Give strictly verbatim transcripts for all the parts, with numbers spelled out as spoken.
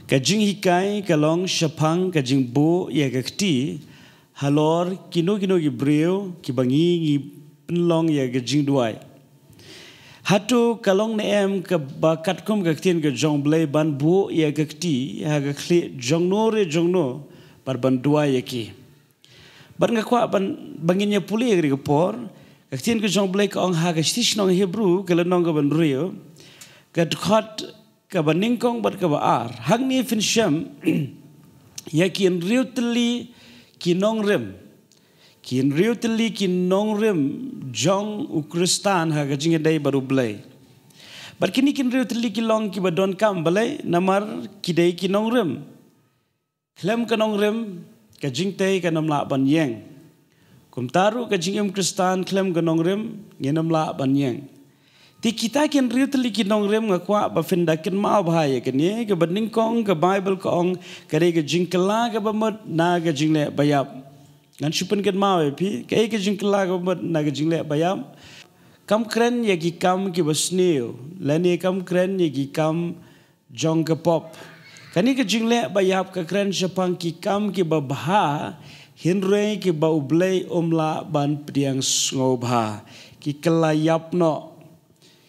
Ka jinghikai ka long shaphang ka jingbuh ïa ka kti halor kino kino ki briew kiba ngi ngi pynlong ïa ka jingduwai. Hato ka long ne em kaba katkum ka ktien ka jong U Blei ban buh ïa ka kti ha ka khlieh jongno re jongno bad ban duwai ïa ki? Bad nga kwah ban, ba ngin ïa pule ïa ka por. Ka ktien ka jong U Blei ka ong ha ka shithi shnong Hebru, ka lynnong kaba hynriew, ka dkhot kaba nyngkong bad kaba ar. Hangne phin shem ïa ki hynriew tylli ki nongrim. Ki hynriew tylli ki nongrim jong u Khristan ha ka jingïadei bad U Blei. Bad kine ki hynriew tylli ki long kiba donkam, balei? Namar ki dei ki nongrim. Khlem ka nongrim, ka jingtei kan ym lah ban ïeng. Kumta ruh ka jingim Khristan khlem ka nongrim, ngin ym lah ban ïeng. Te kita ki hynriew tylli ki nongrim, nga kwah ba phin da kynmaw bha ïa kane, kaba nyngkong ka Baibl ka ong ka dei ka jingkylla kaba mut na ka jingleh baïap. Ngan shu pynkynmaw ïa phi, kaei ka jingkylla kaba mut na ka jingleh baïap? Kam kren ïa ki kam kiba sniew, lane kam kren ïa ki kam jong ka pop. Kane ka jingleh baïap ka kren shaphang ki kam kiba bha, hynrei kiba U Blei um lah ban pdiang sngewbha. Ki kylla ïap noh,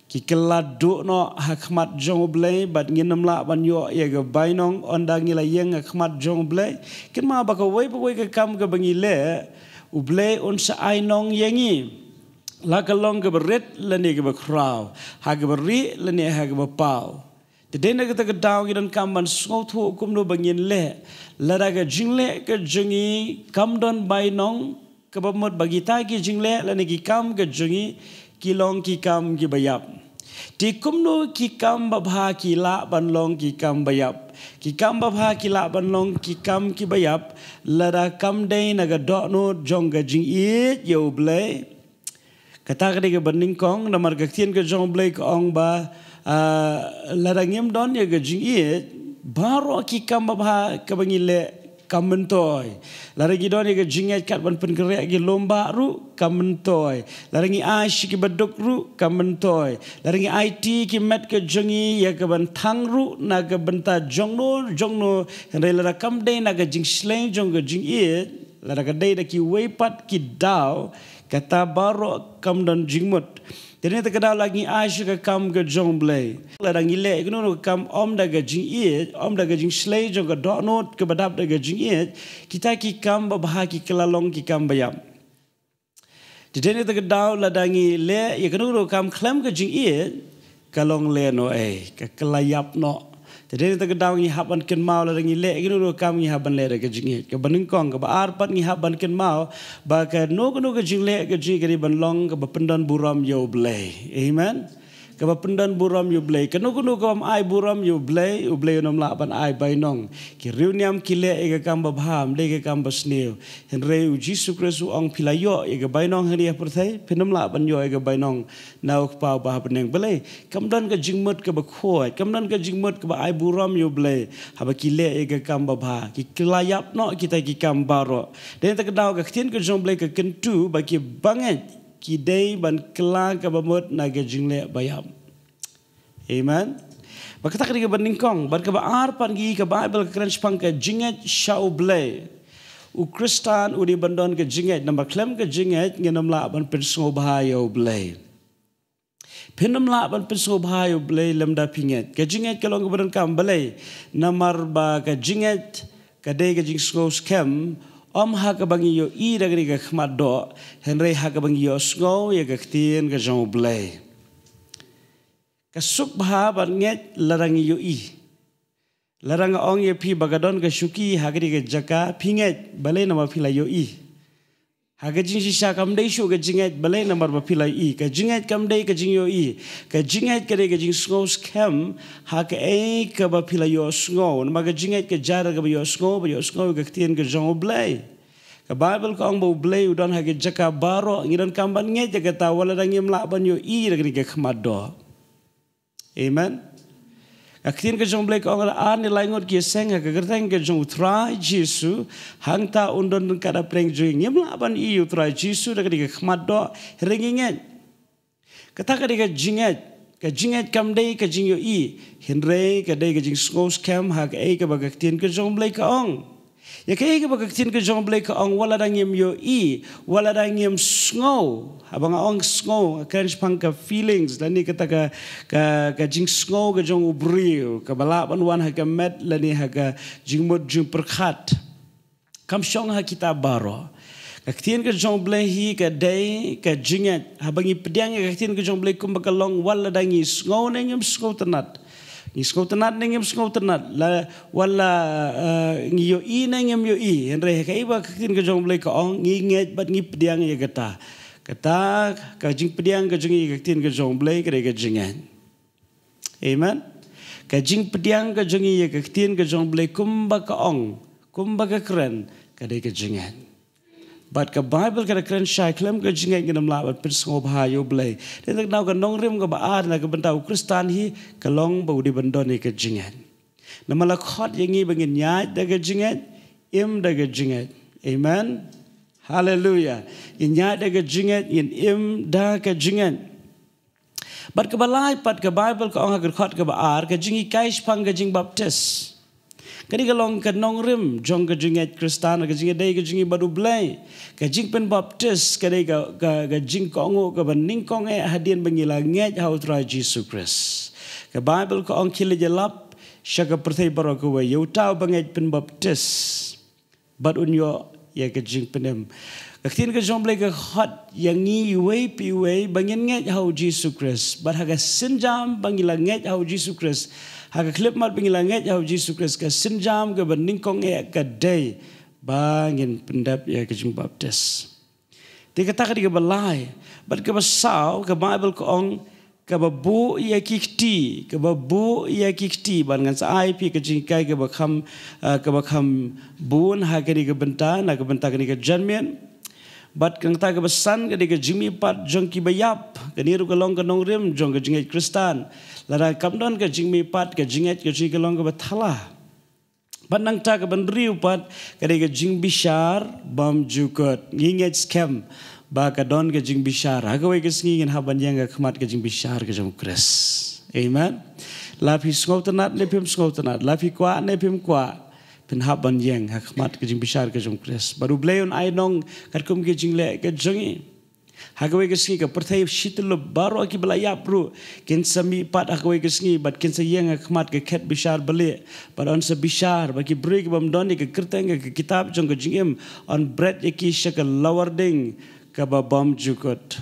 ki kylla duh noh ha khmat jong U Blei, bad ngin ym lah ban ïoh ïa ka bainong ynda ngi la ïeng ha khmat jong U Blei. Kynmaw ba kawei pa kawei ka kam kaba ngi leh, U Blei un sa ai nong ïa ngi, la ka long kaba rit lane kaba khraw, ha kaba rieh lane ha kaba paw. Te dei na kata ka daw ngi donkam ban sngewthuh kumno ba ngin leh, lada ka jingleh ka jong ngi kam don bainong, kaba mut ba kita ki jingleh lane ki kam ka jong ngi ki long ki kam kiba ïap. Te kumno ki kam babha ki lah ban long ki kam baïap? Ki kam babha ki lah ban long ki kam kiba ïap lada kam dei na ka dohnud jong ka jingïeit ïa U Blei. Kata ka dei kaba nyngkong, namar ka ktien ka jong U Blei ka ong ba, ah, lada ngim don ïa ka jingïeit, baroh ki kam babha kaba ngi leh kam myntoi. Lada ngi don ïa ka jingngeit kat ban pynkhreh ki lum bah ruh kam myntoi. Lada ngi ai sha ki baduk ruh kam myntoi. Lada ngi aiti ki met ka jong ngi ïa ka ban thang ruh na ka bynta jongno jongno, hynrei lada kam dei na ka jingshlei jong ka jingïeit, lada ka dei da kiwei pat ki daw, kata baroh kam don jingmut. Te dei na kata ka daw lada ngi ai sha ka kam ka jong U Blei, lada ngi leh kano kano ka kam ym da ka jingïeit, ym da ka jingshlei jong ka dohnud kaba dap da ka jingïeit, kita ki kam babha ki kylla long ki kam baïap. Te dei na kata ka daw lada ngi leh ïa kano kano ka kam khlem ka jingïeit, ka long lehnohei, ka kylla ïap noh. Te dei na kata ka daw ngi hap ban kynmaw lada ngi leh ïa kano kano ka kam ngi hap ban leh da ka jingïeit. Kaba nyngkong, kaba ar pat ngi hap ban kynmaw ba kano kano ka jingleh ka jong ngi ka dei ban long kaba pyndon burom ïa U Blei. Amen. Kaba pyndon burom ïa U Blei. Kano kano kabym ai burom ïa U Blei, U Blei un ym lah ban ai bainong. Ki riewniam ki leh ïa ka kam babha, ym dei ka kam basniew. Hynrei U Jisu Khrist u ong phi la ïoh ïa ka bainong hangne ha pyrthei, phin ym lah ban ïoh ïa ka bainong na U Kpa uba ha bneng. Balei? Kam don ka jingmut kaba khuid, kam don ka jingmut kaba ai burom ïa U Blei. Haba ki leh ïa ka kam babha, ki kylla ïap noh kita ki kam baroh. Dei na kata ka daw ka ktien ka jong U Blei ka kyntu ba ki bangeit ki dei ban kylla kaba mut na ka jingleh baïap. Amen. Ba kata ka dei kaba nyngkong, bad kaba ar pat ngi, ka Baibl ka kren shaphang ka jingngeit sha U Blei. U Khristan u dei ban don ka jingngeit, namar khlem ka jingngeit ngin ym lah ban pynsngewbha ïa U Blei. Phin ym lah ban pynsngewbha ïa U Blei lymda phi ngeit. Ka jingngeit ka long kaba donkam, balei? Namar ba ka jingngeit ka dei ka jingsngew skhem, ym ha kaba ngi ïohi da kane ka khmat doh, hynrei ha kaba ngi ïohsngew ïa ka ktien ka jong U Blei. Ka suk bha ban ngeit lada ngi ïohi. Lada nga ong ïa phi ba ka don ka shuki ha kane ka jaka, phi ngeit, balei? Namar phi la ïohi. Ha ka jingshisha kam dei shuh ka jingngeit, balei? Namar ba phi la ïohi. Ka jingngeit kam dei ka jingïohi. Ka jingngeit ka dei ka jingsngew skhem ha kaei kaba phi la ïohsngew. Namar ka jingngeit ka jia da kaba ïohsngew, ba ïohsngew ïa ka ktien ka jong U Blei. Ka Baibl ka ong ba U Blei u don ha ka jaka baroh, ngi donkam ban ngeit ïa kata wat lada ngim lah ban ïohi da kane ka khmat doh. Amen. Ka ktien ka jong U Blei ka ong, ar ne lai ngut ki ïaseng ha ka kyrteng ka jong U Trai Jisu, hangta un don ryngkat hapdeng jong ngi. Ngim lah ban ïohi ïa U Trai Jisu da kane ka khmat doh, hynrei ngi ngeit. Kata ka dei ka jingngeit. Ka jingngeit kam dei ka jingïohi, hynrei ka dei ka jingsngew skhem ha kaei kaba ka ktien ka jong U Blei ka ong. Ïa kaei kaba ka ktien ka jong U Blei ka ong, wat lada ngim ïohi, wat lada ngim sngew. Haba nga ong sngew, nga kren shaphang ka feelings, lane kata ka, ka, ka jingsngew ka jong u briew, kaba lah ban wan ha ka met, lane ha ka jingmut jingpyrkhat. Kam shong ha kitab baroh. Ka ktien ka jong U Blei hi ka dei ka jingngeit. Haba ngi pdiang ïa ka ktien ka jong U Blei kumba ka long, wat lada ngi sngew ne ngim sngewtynnat. Ngi sngewtynnat ne ngim sngewtynnat. La, wat la, eh, ngi ïohi ne ngim ïohi. Hynrei kaei ba ka ktien ka jong U Blei ka ong, ngi ngeit bad ngi pdiang ïa kata. Kata, ka jingpdiang ka jong ngi ïa ka ktien ka jong U Blei ka dei ka jingngeit. Amen. Ka jingpdiang ka jong ngi ïa ka ktien ka jong U Blei kumba ka ong, kumba ka kren, ka dei ka jingngeit. Bad ka Baibl ka da kren shai khlem ka jingngeit ngin ym lah ban pynsngewbha ïa U Blei. Dei na ka daw ka nongrim kaba ar na ka bynta u Khristan hi, ka long ba u dei ban don ïa ka jingngeit. Namar la khot ïa ngi ba ngin ïaid da ka jingngeit, im da ka jingngeit. Amen. Haleluya. Ngin ïaid da ka jingngeit, ngin im da ka jingngeit. Bad kaba lai pat, ka Baibl ka ong ha ka dkhot kaba ar, ka jinghikai shaphang ka jingbaptis. Ka dei ka long ka nongrim jong ka jingngeit Khristan, ka jingïadei ka jong ngi bad U Blei. Ka jingpynbaptis ka dei ka, ka, ka jingkohnguh kaba nyngkong eh hadien ba ngi la ngeit ha U Trai Jisu Khrist. Ka Baibl ka ong, khie leit ïalap sha ka pyrthei baroh kawei, ïa uta uba ngeit pynbaptis, bad un ïoh ïa ka jingpynim. Ka ktien ka jong U Blei ka khot ïa ngi iwei pa iwei ba ngin ngeit ha U Jisu Khrist. Bad ha ka sienjam ba ngi la ngeit ha U Jisu Khrist, ha ka khyllipmat ba ngi la ngeit ha U Jisu Khrist, ka sienjam kaba nyngkong eh ka dei ba ngin pyndep ïa ka jingbaptis. Te kata ka dei kaba lai. Bad kaba saw, ka Baibl ka ong, kaba buh ïa ki kti, kaba buh ïa ki kti. Bad ngan sa ai phi ka jinghikai kaba kham, ah, kaba kham bun ha kane ka bynta, na ka bynta kane ka janmiet. Bad kata kaba san ka dei ka jingmihpat jong kiba ïap. Kane ruh ka long ka nongrim jong ka jingngeit Khristan. Lada kam don ka jingmihpat, ka jingngeit ka jong ngi ka long kaba thala. Bad nangta kaba hynriew pat, ka dei ka jingbishar bymjukut. Ngi ngeit skhem ba ka don ka jingbishar. Ha kawei ka sngi ngin hap ban ïeng ha khmat ka jingbishar ka jong U Khrist. Amen. La phi sngewtynnat ne phim sngewtynnat, la phi kwah ne phim kwah, phin hap ban ïeng ha khmat ka jingbishar ka jong U Khrist. Bad U Blei un ai nong katkum ki jingleh ka jong ngi. Ha kawei ka sngi ka pyrthei shi tyllup, baroh kiba la ïap ruh kin sa mihpat ha kawei ka sngi, bad kin sa ïeng ha khmat ka khet bishar balieh, bad yn sa bishar, bad ki briew kibym don ïa ka kyrteng ha ka kitab jong ka jingim, yn bret ïa ki sha ka lawar ding kaba bymjukut.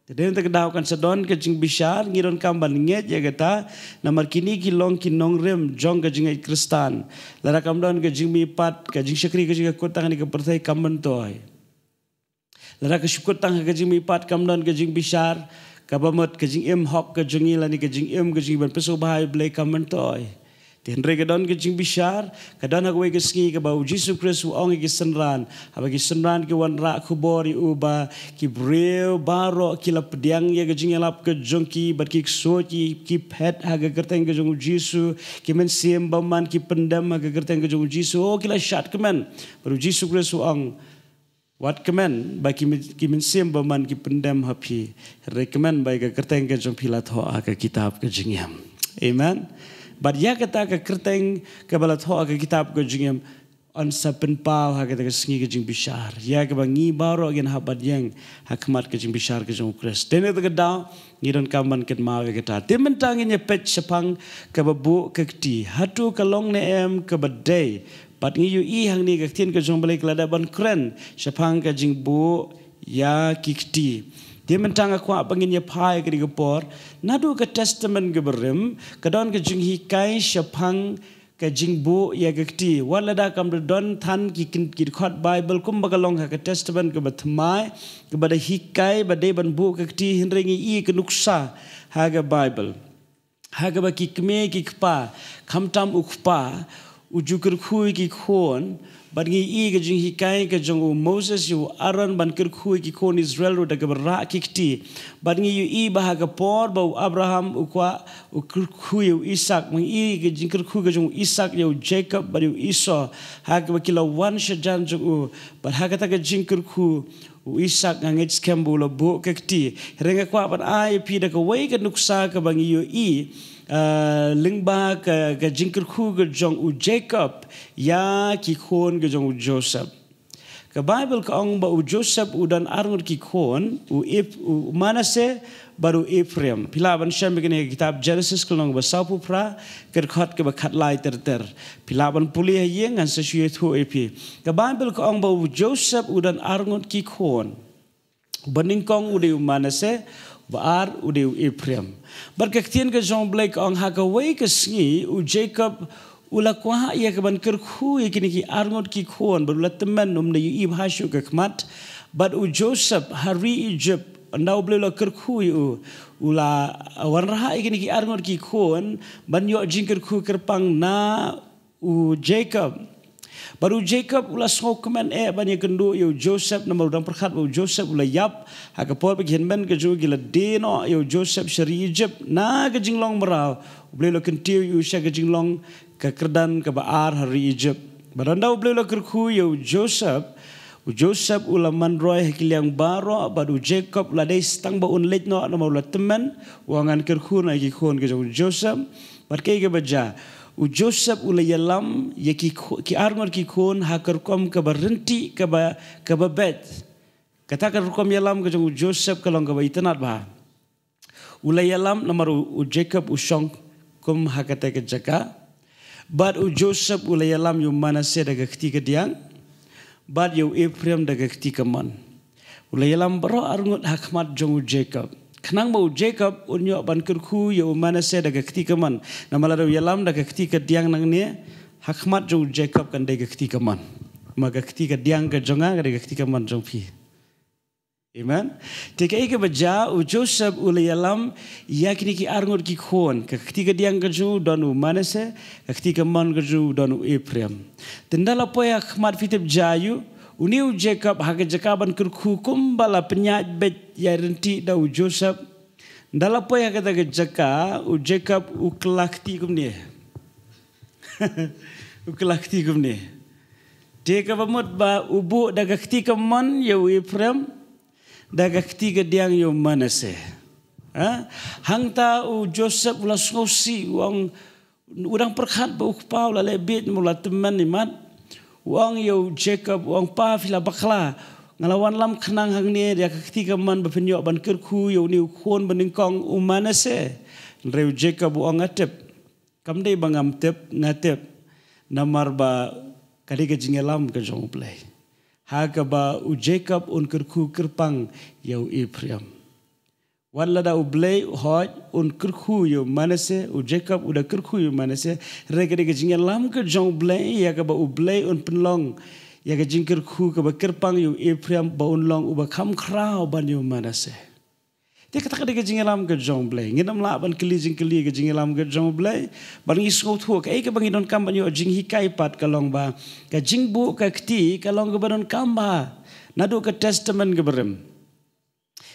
Te dei na kata ka daw kan sa don ka jingbishar, ngi donkam ban ngeit ïa kata, namar kine ki long ki nongrim jong ka jingngeit Khristan. Lada kam don ka jingmihpat, ka jingshakri ka jong ngi ka kut tang ha kane ka pyrthei kam myntoi. Lada ka shu kut tang ha ka jingmihpat, kam don ka jingbishar, kaba mut ka jingim hok ka jong ngi lane ka jingim ka jong ngi ban pynsngewbha ïa U Blei kam myntoi. Te hynrei ka don ka jingbishar, ka don ha kawei ka sngi kaba U Jisu Khrist u ong ïa ki synran, haba ki synran ki wanrah khubor ïa u ba ki briew baroh ki la pdiang ïa ka jingïalap ka jong ki, bad ki ksuid ki, ki phet ha ka kyrteng ka jong U Jisu, ki mynsiem bymman ki pyndem ha ka kyrteng ka jong U Jisu, oh, ki la shad kmen. Bad U Jisu Khrist u ong, wat kmen ba ki myn-, ki mynsiem bymman ki pyndem ha phi. Hynrei kmen ba ïa ka kyrteng ka jong phi la thoh ha ka kitab ka jingim. Amen. Bad ïa kata ka kyrteng kaba la thoh ha ka kitab ka jingim, yn sa pynpaw ha kata ka sngi ka jingbishar, ïa kaba ngi baroh ngin hap ban ïeng ha khmat ka jingbishar ka jong U Khrist. Te na kata ka daw, ngi donkam ban kynmaw ïa kata. Te mynta ngin ïa peit shaphang kaba buh ka kti. Hato ka long ne em kaba dei? Bad ngi ïohi hangne ka ktien ka jong U Blei ka la dep ban kren shaphang ka jingbuh ïa ki kti. Te mynta nga kwah ba ngin ïa phai ha kane ka por, naduh ka Testament kaba rim, ka don ka jinghikai shaphang ka jingbuh ïa ka kti. Wat lada kam da don than ki kin-, ki dkhot Baibl kumba ka long ha ka Testament kaba thymmai, kaba da hikai ba dei ban buh ka kti, hynrei ngi ïohi ka nuksa ha ka Baibl, ha kaba ki kmie ki kpa, khamtam u kpa, u ju kyrkhu ïa ki khun, bad ngi ïohi ka jinghikai ka jong u Moses ïa u Aaron ban kyrkhu ïa ki khun Israel ruh da kaba rah ki kti. Bad ngi ïohi ba ha ka por ba u Abraham u kwah u kyrkhu ïa u Isaak, ngi ïohi ka jingkyrkhu ka jong u Isaak ïa u Jacob bad ïa u Esau, ha kaba ki la wan shajan jong u, bad ha kata ka jingkyrkhu u Isaak, nga ngeit skhem ba u la buh ka kti. Hynrei nga kwah ban ai ïa phi da kawei ka nuksa kaba ngi ïohi, ah, lyngba ka, ka jingkyrkhu ka jong u Jacob ïa ki khun ka jong u Joseph. Ka Baibl ka ong ba u Joseph u don arngut ki khun, u Eph-, u Manasseh bad u Ephraim. Phi lah ban shem ïa kane ha ka kitab Genesis ka lynnong ba sawphew phra, ka dkhot kaba khatlai ter ter. Phi lah ban pule ha ïing, ngan sa shu ïathuh ïa phi. Ka Baibl ka ong ba u Joseph u don arngut ki khun. Uba nyngkong u dei u Manasseh, uba ar u dei u Ephraim. Bad ka ktien ka jong u Blei ka ong ha kawei ka sngi u Jacob u la kwah ïa ka ban kyrkhu ïa kine ki arngut ki khun, bad u la tymmen, um da ïohi bha shuh ka khmat. Bad u Joseph ha ri Egypt, ynda u Blei u la kyrkhu ïa u, u la wanrah ïa kine ki arngut ki khun ban ïoh jingkyrkhu kyrpang na u Jacob. Bad u Jacob u la sngewkmen eh ban ïakynduh ïa u Joseph, namar u dang pyrkhat ba u Joseph u la ïap. Ha ka por ba ki hynmen ka jong u ki la die noh ïa u Joseph sha ri Egypt, na ka jinglong mraw u Blei u la kyntiew ïa u sha ka jinglong ka kyrdan kaba ar ha ri Egypt. Bad ynda u Blei u la kyrkhu ïa u Joseph, u Joseph u la man roi ha ki liang baroh, bad u Jacob u la dei tang ba un leit noh namar u la tymmen, u ong ngan kyrkhu noh ïa ki khun ka jong u Joseph. Bad kaei kaba jia, u Joseph u la ïalam ïa ki khu-, ki arngut ki khun ha ka rukom kaba rynti, kaba, kaba beit. Kata ka rukom ïalam ka jong u Joseph ka long kaba itynnad bha. U la ïalam namar u, u Jacob u shong kum ha kata ka jaka. Bad u Joseph u la ïalam ïa u Manasseh da ka kti kadiang, bad ïa u Ephraim da ka kti kamon. U la ïalam baroh arngut ha khmat jong u Jacob, khnang ba u Jacob un ïoh ban kyrkhu ïa u Manasseh da ka kti kamon. Namar lada u ïalam da ka kti kadiang nangne, ha khmat jong u Jacob kan dei ka kti kamon. Ma ka kti kadiang ka jong nga ka dei ka kti kamon jong phi. Amen. Te kaei kaba jia, u Joseph u la ïalam ïa kine ki arngut ki khun. Ka kti kadiang ka jong u don u Manasseh, ka kti kamon ka jong u don u Ephraim. Te ynda la poi ha khmat, phi tip jia aïu, une u Jacob ha ka jaka ban kyrkhu kumba la pynïaid beit ïa rynti da u Joseph. Ynda la poi ha kata ka jaka, u Jacob u kylla kti kumne. U kylla kti kumne. Te kaba mut ba u buh da ka kti kamon ïa u Ephraim, da ka kti kadiang ïa u Manasseh. Ha? Hangta u Joseph u la sngewsih, u ong, u dang pyrkhat ba u kpa u la leh bieit, u la tymmen imat. U ong ïa u Jacob, u ong, pa, phi la bakla. Nga la wanlam khnang hangne da ka kti kamon ba phin ïoh ban kyrkhu ïa une u khun ba nyngkong u Manasseh. Hynrei u Jacob u ong, nga tip. Kam dei ba ngam tip, nga tip. Namar ba ka dei ka jingïalam ka jong u Blei, ha kaba u Jacob un kyrkhu kyrpang ïa u Ephraim. Wat lada u Blei u hoi un kyrkhu ïa u Manasseh, u Jacob u da kyrkhu ïa u Manasseh, hynrei ka dei ka jingïalam ka jong u Blei ïa kaba u Blei un pynlong ïa ka jingkyrkhu kaba kyrpang ïa u Ephraim, ba un long uba kham khraw ban ïa u Manasseh. Te kata ka dei ka jingïalam ka jong u Blei. Ngin ym lah ban kylli jingkylli ka jingïalam ka jong u Blei. Bad ngi sngewthuh kaei kaba ngi donkam ban ïoh jinghikai pat ka long ba ka jingbuh ka kti ka long kaba donkam bha naduh ka Testament kaba rim.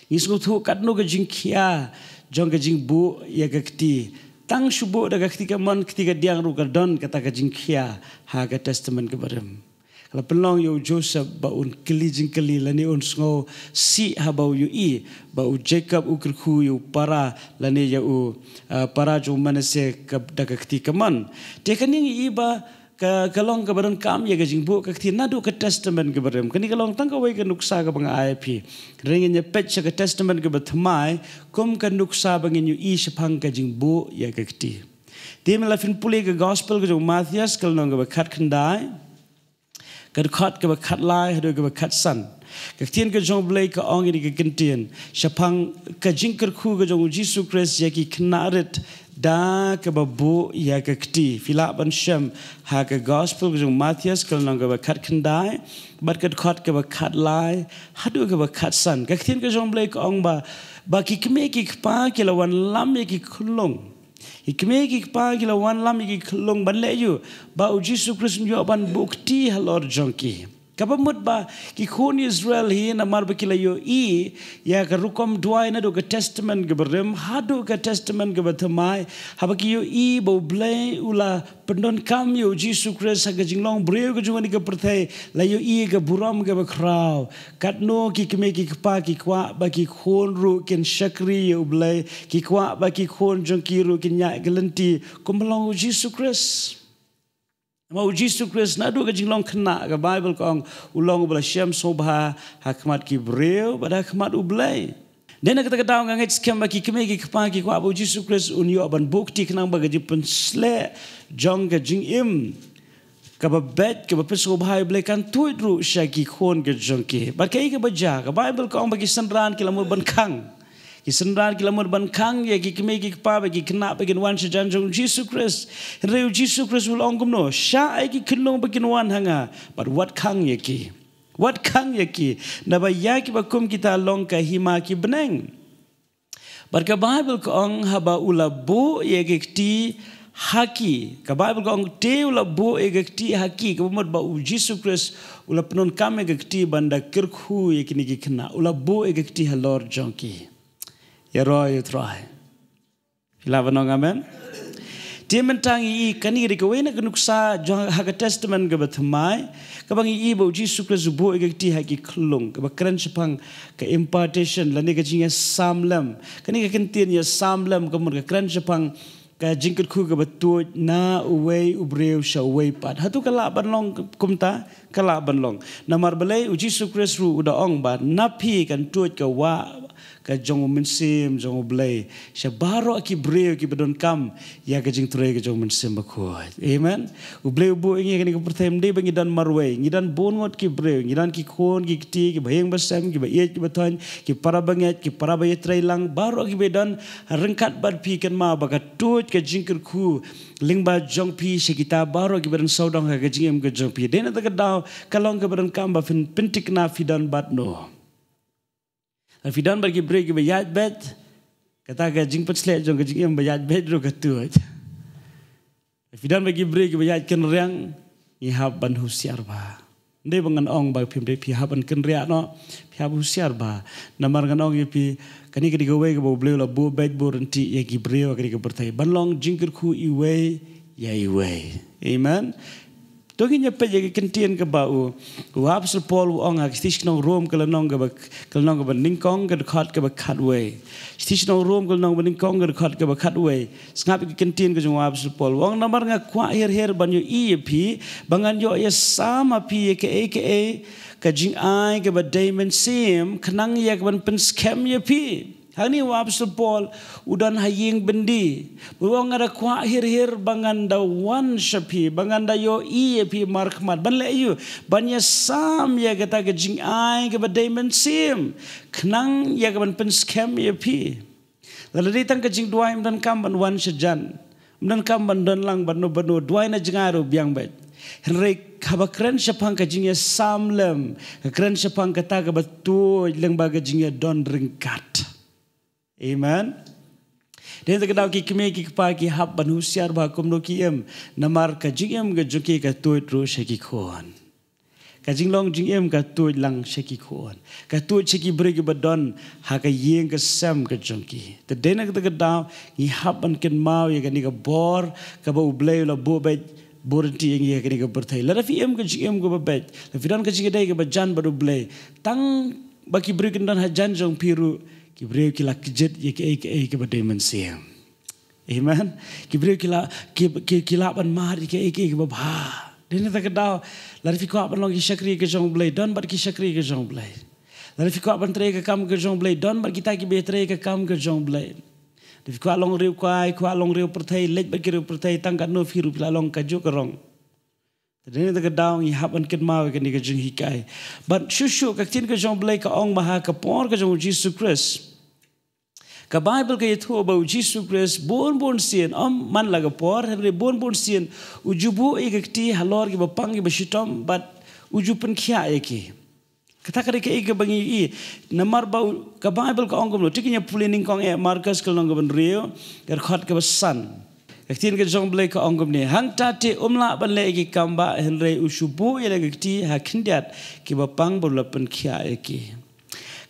Ngi sngewthuh katno ka jingkhia jong ka jingbuh ïa ka kti. Tang shu buh da ka kti kamon, kti kadiang ruh ka don kata ka jingkhia ha ka Testament kaba rim. Ka la pynlong ïa u Joseph ba un kylli jingkylli lane un sngewsih haba u ïohi ba u Jacob u kyrkhu ïa u para lane ïa u, ah, para jong u Manasseh ka, da ka kti kamon. Te kane ngi i ba ka, ka long kaba donkam ïa ka jingbuh ka kti naduh ka Testament kaba rim. Kane ka long tang kawei ka nuksa kaba nga ai ïa phi. Hynrei ngin ïa peit sha ka Testament kaba thymmai kum ka nuksa ba ngin ïohi shaphang ka jingbuh ïa ka kti. Te mynta la phin pule ka Gospel ka jong u Mathaios ka lynnong kaba khatkhyndai, ka dkhot kaba khatlai haduh kaba khatsan. Ka ktien ka jong u Blei ka ong ïa kane ka kyntien shaphang ka jingkyrkhu ka jong u Jisu Khrist ïa ki khynnah rit da kaba buh ïa ka kti. Phi lah ban shem ha ka Gospel ka jong u Mathaios ka lynnong kaba khatkhyndai bad ka dkhot kaba khatlai haduh kaba khatsan. Ka ktien ka jong u Blei ka ong ba, ba ki kmie ki kpa ki la wanlam ïa ki khunlung Ki kmie ki kpa ki la wanlam ïa ki khyllung ban leh ïa u, ba u Jisu Khrist un ïoh ban buh kti halor jong ki. Kaba mut ba ki khun Israel hi namar ba ki la ïohi ïa ka rukom duwai naduh ka Testament kaba rim haduh ka Testament kaba thymmai, haba ki ïohi ba U Blei u la pyndonkam ïa u Jisu Khrist ha ka jinglong briew ka jong kane ka pyrthei, la ïohi ka burom kaba khraw. Katno ki kmie ki kpa ki kwah ba ki khun ruh kin shakri ïa U Blei, ki kwah ba ki khun jong ki ruh kin ïaid ka lynti kumba long u Jisu Khrist. Namar u Jisu Khrist naduh ka jinglong khynnah, ka Baibl ka ong, u long uba la shem sngewbha ha khmat ki briew bad ha khmat U Blei. Dei na kata ka daw nga ngeit skhem ba ki kmie ki kpa ki kwah ba u Jisu Khrist un ïoh ban buh kti khnang ba ka jingpynsleh jong ka jingim kaba beit, kaba pynsngewbha ïa U Blei kan tuid ruh sha ki khun ka jong ki. Bad kaei kaba jia, ka Baibl ka ong ba ki synran ki la mut ban khang. Ki synran ki la mut ban khang ïa ki kmie ki kpa ba ki khynnah ba kin wan sha jan jong u Jisu Khrist. Hynrei u Jisu Khrist u la ong kumno, shah ïa ki khyllung ba kin wan ha nga bad wat khang ïa ki. Wat khang ïa ki, naba ïa kiba kum kita long ka hima ki bneng. Bad ka Baibl ka ong haba u la buh ïa ka kti ha ki. Ka Baibl ka ong te u la buh ïa ka kti ha ki, kaba mut ba u Jisu Khrist u la pyndonkam ïa ka kti ban da kyrkhu ïa kine ki khynnah. U la buh ïa ka kti halor jong ki. Ïaroh ïa U Trai. Phi lah ban ong amen? Te mynta ngi i kane ka dei kawei na ka nuksa jong ha ka Testament kaba thymmai, kaba ngi i ba u Jisu Khrist u buh ïa ka kti ha ki khyllung, kaba kren shaphang ka impartation lane ka jingïasam lem. Kane ka kyntien ïasam lem ka mut ka kren shaphang ka jingkyrkhu kaba tuid na uwei u briew sha uwei pat. Hato ka lah ban long kumta? Ka lah ban long. Namar balei? U Jisu Khrist ruh u da ong ba na phi kan tuid ka wah ka jong u Mynsiem jong U Blei sha baroh ki briew kiba donkam ïa ka jingtrei ka jong u Mynsiem Bakhuid. Amen. U Blei u buh ïa ngi ha kane ka pyrthei ym dei ba ngi don marwei, ngi don bun ngut ki briew, ngi don ki khun ki kti, kiba ïeng ba sem, kiba ïeit kiba thoiñ, ki para bangeit, ki para ba ïatreilang, baroh kiba don ryngkat bad phi. Kynmaw ba ka tuid ka jingkyrkhu lyngba jong phi sha kita baroh kiba don sawdong ha ka jingim ka jong phi. Dei na kata ka daw ka long kaba donkam ba phin pynthikna phi don bad no. Lada phi don bad ki briew kiba ïaid beit, kata ka jingpynsleh jong ka jingim ba ïaid beit ruh ka tuid. Lada phi don bad ki briew kiba ïaid kynriang, ngi hap ban husiar bha. Ym dei ba ngan ong ba phim dei, phi hap ban kynriah noh, phi hap husiar bha. Namar ngan ong ïa phi, kane ka dei kawei kaba U Blei u la buh beit buh ryntih ïa ki briew ha kane ka pyrthei ban long jingkyrkhu iwei ïa iwei. Amen. To ngin ïa peit ïa ka kyntien kaba u, u Apostol Paul u ong ha ka shithi shnong Rom ka lynnong kaba, ka lynnong kaba nyngkong ka dkhot kaba khatwei. Shithi shnong Rom ka lynnong kaba nyngkong ka dkhot kaba khatwei. Sngap ïa ka kyntien ka jong u Apostol Paul. U ong, namar nga kwah her her ban ïohi ïa phi, ba ngan ïoh ïasam ha phi ïa kaei kaei ka jingai kaba dei mynsiem, khnang ïa kaban pynskhem ïa phi. Hangne u Apostol Paul u don ha ïing byndi. U ong, nga da kwah her her ba ngan da wan sha phi, ba ngan da ïohi ïa phi markhmat, ban leh aïu? Ban ïasam ïa kata ka jingai kaba dei mynsiem, khnang ïa kaban pynskhem ïa phi. Lada dei tang ka jingduwai, ym donkam ban wan sha jan, ym donkam ban don lang bad no bad no, duwai na jngai ruh biang beit. Hynrei haba kren shaphang ka jingïasam lem, ka kren shaphang kata kaba tuid lyngba ka jingïadon ryngkat. Amen. Dei na kata ka daw ki kmie ki kpa ki hap ban husiar bha kumno ki im, namar ka jingim ka jong ki ka tuid ruh sha ki khun. Ka jinglong jingim ka tuid lang sha ki khun, ka tuid sha ki briew kiba don ha ka ïing ka sem ka jong ki. Te dei na kata ka daw ngi hap ban kynmaw ïa kane ka bor kaba U Blei u la buh beit buh ryntih ïa ngi ha kane ka pyrthei. Lada phi im ka jingim kaba beit, lada phi don ka jingïadei kaba jan bad U Blei, tang ba ki briew kin don hajan jong phi ruh, ki briew ki la kjit ïa kaei kaei kaba dei mynsiem. Amen. Ki briew ki la, ki, ki, ki lah ban mad ïa kaei kaei kaba bha. Dei na kata ka daw, lada phi kwah ban long ki shakri ka jong U Blei, don bad ki shakri ka jong U Blei. Lada phi kwah ban trei ka kam ka jong U Blei, don bad kita kiba trei ka kam ka jong U Blei. Lada phi kwah long riewkwai, kwah long riew pyrthei, leit bad ki riew pyrthei, tang katno phi ruh phi la long kajuh ka rong. Te dei na kata ka daw ngi hap ban kynmaw ïa kane ka jinghikai. Bad shuh shuh ka ktien ka jong U Blei ka ong ba ha ka por ka jong u Jisu Khrist, ka Baibl ka ïathuh ba u Jisu Khrist bun bun sien, ym man la ka por, hynrei bun bun sien u ju buh ïa ka kti halor kiba pang kiba shitom bad u ju pynkhiah ïa ki. Kata ka dei kaei kaba ngi ïohi. Namar ba u, ka Baibl ka ong kumno, te ngin ïa pule nyngkong eh, Markos ka lynnong kaba hynriew, ka dkhot kaba san. Ka ktien ka jong U Blei ka ong kumne: Hangta te um lah ban leh ïa ki kam bah, hynrei u shu buh ïa la ka kti ha khyndiat kiba pang bad u la pynkhiah ïa ki.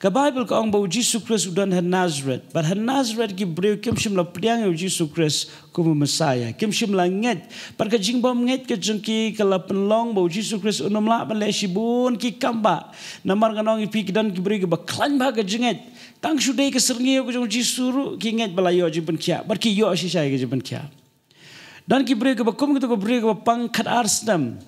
Ka Baibl ka ong ba U Jisu Khrist u don ha Nasareth. Bad ha Nasareth ki briew kim shym la pdiang ïa U Jisu Khrist kum u Messaïah. Kim shym la ngeit. Bad ka jingbym ngeit ka jong ki ka la pynlong ba U Jisu Khrist un ym lah ban leh shibun ki kam bah. Namar ngan ong ïa phi, ki don ki briew kiba khlaiñ bha ka jingngeit. Tang shu dei ka syrngiew ka jong U Jisu ruh ki ngeit ba la ïoh jingpynkhiah. Bad ki ïoh shisha ïa ka jingpynkhiah. Don ki briew kiba kum kito ki briew kiba pang khatar snem.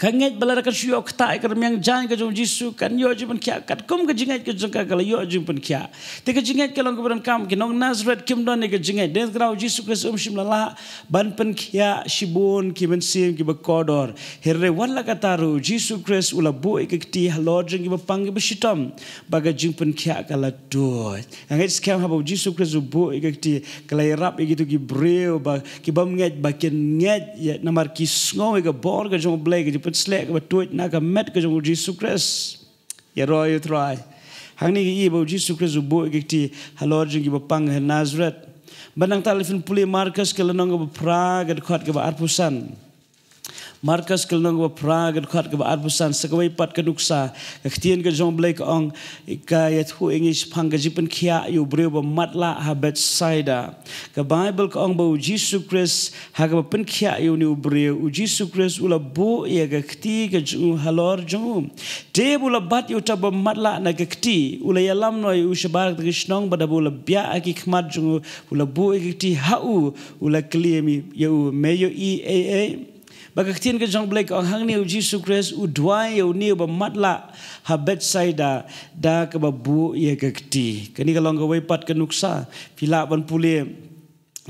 Ka ngeit ba lada kan shu ïoh ktah ïa ka rmiang jaiñ ka jong U Jisu kan ïoh jingpynkhiah, katkum ka jingngeit ka jong ka, ka la ïoh jingpynkhiah. Te ka jingngeit ka long kaba donkam. Ki nong Nasareth kim don ïa ka jingngeit. Dei na kata U Jisu Khrist um shym la lah ban pynkhiah shibun ki mynsiem kiba kordor. Hynrei wat la katta ruh U Jisu Khrist u la buh ïa ka kti halor jong kiba pang kiba shitom. Ba ka jingpynkhiah ka la tuid. Nga ngeit skhem haba U Jisu Khrist u buh ïa ka kti, ka la ïarap ïa kito ki briew ba, kibym ngeit ba kin ngeit ïa, namar ki sngew ïa ka bor ka jong U Blei, ka jingpynsleh kaba tuid na ka met ka jong U Jisu Khrist. Ïaroh ïa U Trai. Hangne ngi ïohi ba U Jisu Khrist u buh ïa ka kti halor jong kiba pang ha Nasareth. Bad nangta lada phin pule Markos ka lynnong kaba phra, ka dkhot kaba arphew san. Markos ka lynnong kaba phra, ka dkhot kaba arphew san, sa kawei pat ka nuksa. Ka ktien ka jong U Blei ka ong, ka ïathuh ïa ngi shaphang ka jingpynkhiah ïa u briew ba matlah ha Bethsaida. Ka Baibl ka ong ba U Jisu Khrist, ha kaba pynkhiah ïa une u briew, U Jisu Khrist u la buh ïa ka kti ka jong u halor jong u. Te haba u la bat ïa uta ba matlah na ka kti, u la ïalam noh ïa u shabar kata ka shnong, bad haba u la biah ha ki khmat jong u, u la buh ïa ka kti ha u, u la kylli ïa u, me ïohi ei ei. Bad ka ktien ka jong U Blei ka ong hangne U Jisu Khrist u duwai ïa une uba matlah ha Bethsaida da kaba buh ïa ka kti. Kane ka long kawei pat ka nuksa. Phi lah ban pule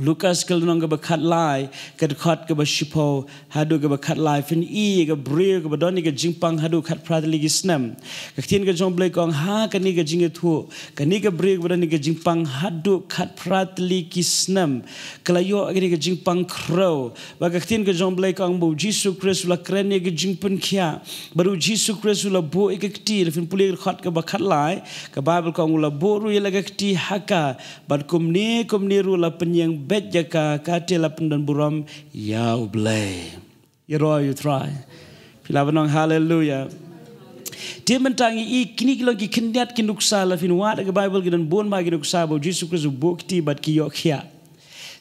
Lukas ka lynnong kaba khatlai, ka dkhot kaba shiphew haduh kaba khatlai, phin ïohi ïa ka briew kaba don ïa ka jingpang haduh khatphra tylli ki snem. Ka ktien ka jong U Blei ka ong ha kane ka jingïathuh, kane ka briew kaba don ïa ka jingpang haduh khatphra tylli ki snem, ka la ïoh ïa kane ka jingpang khrew. Bad ka ktien ka jong U Blei ka ong ba U Jisu Khrist u la kren ïa ka jingpynkhiah. Bad U Jisu Khrist u la buh ïa ka kti, lada phin pule ka dkhot kaba khatlai, ka Baibl ka ong u la buh ruh ïa la ka kti ha ka. Bad kumne kumne ruh la pynïeng beit ïa ka, ka te la pyndonburom ïa U Blei. Ïaroh ïa U Trai. Phi lah ban ong haleluya. Te mynta ngi ïohi kine ki long ki khyndiat ki nuksa, lada phin wad ha ka Baibl ki don bun bha ki nuksa ba U Jisu Khrist u buh kti bad ki ïoh khiah.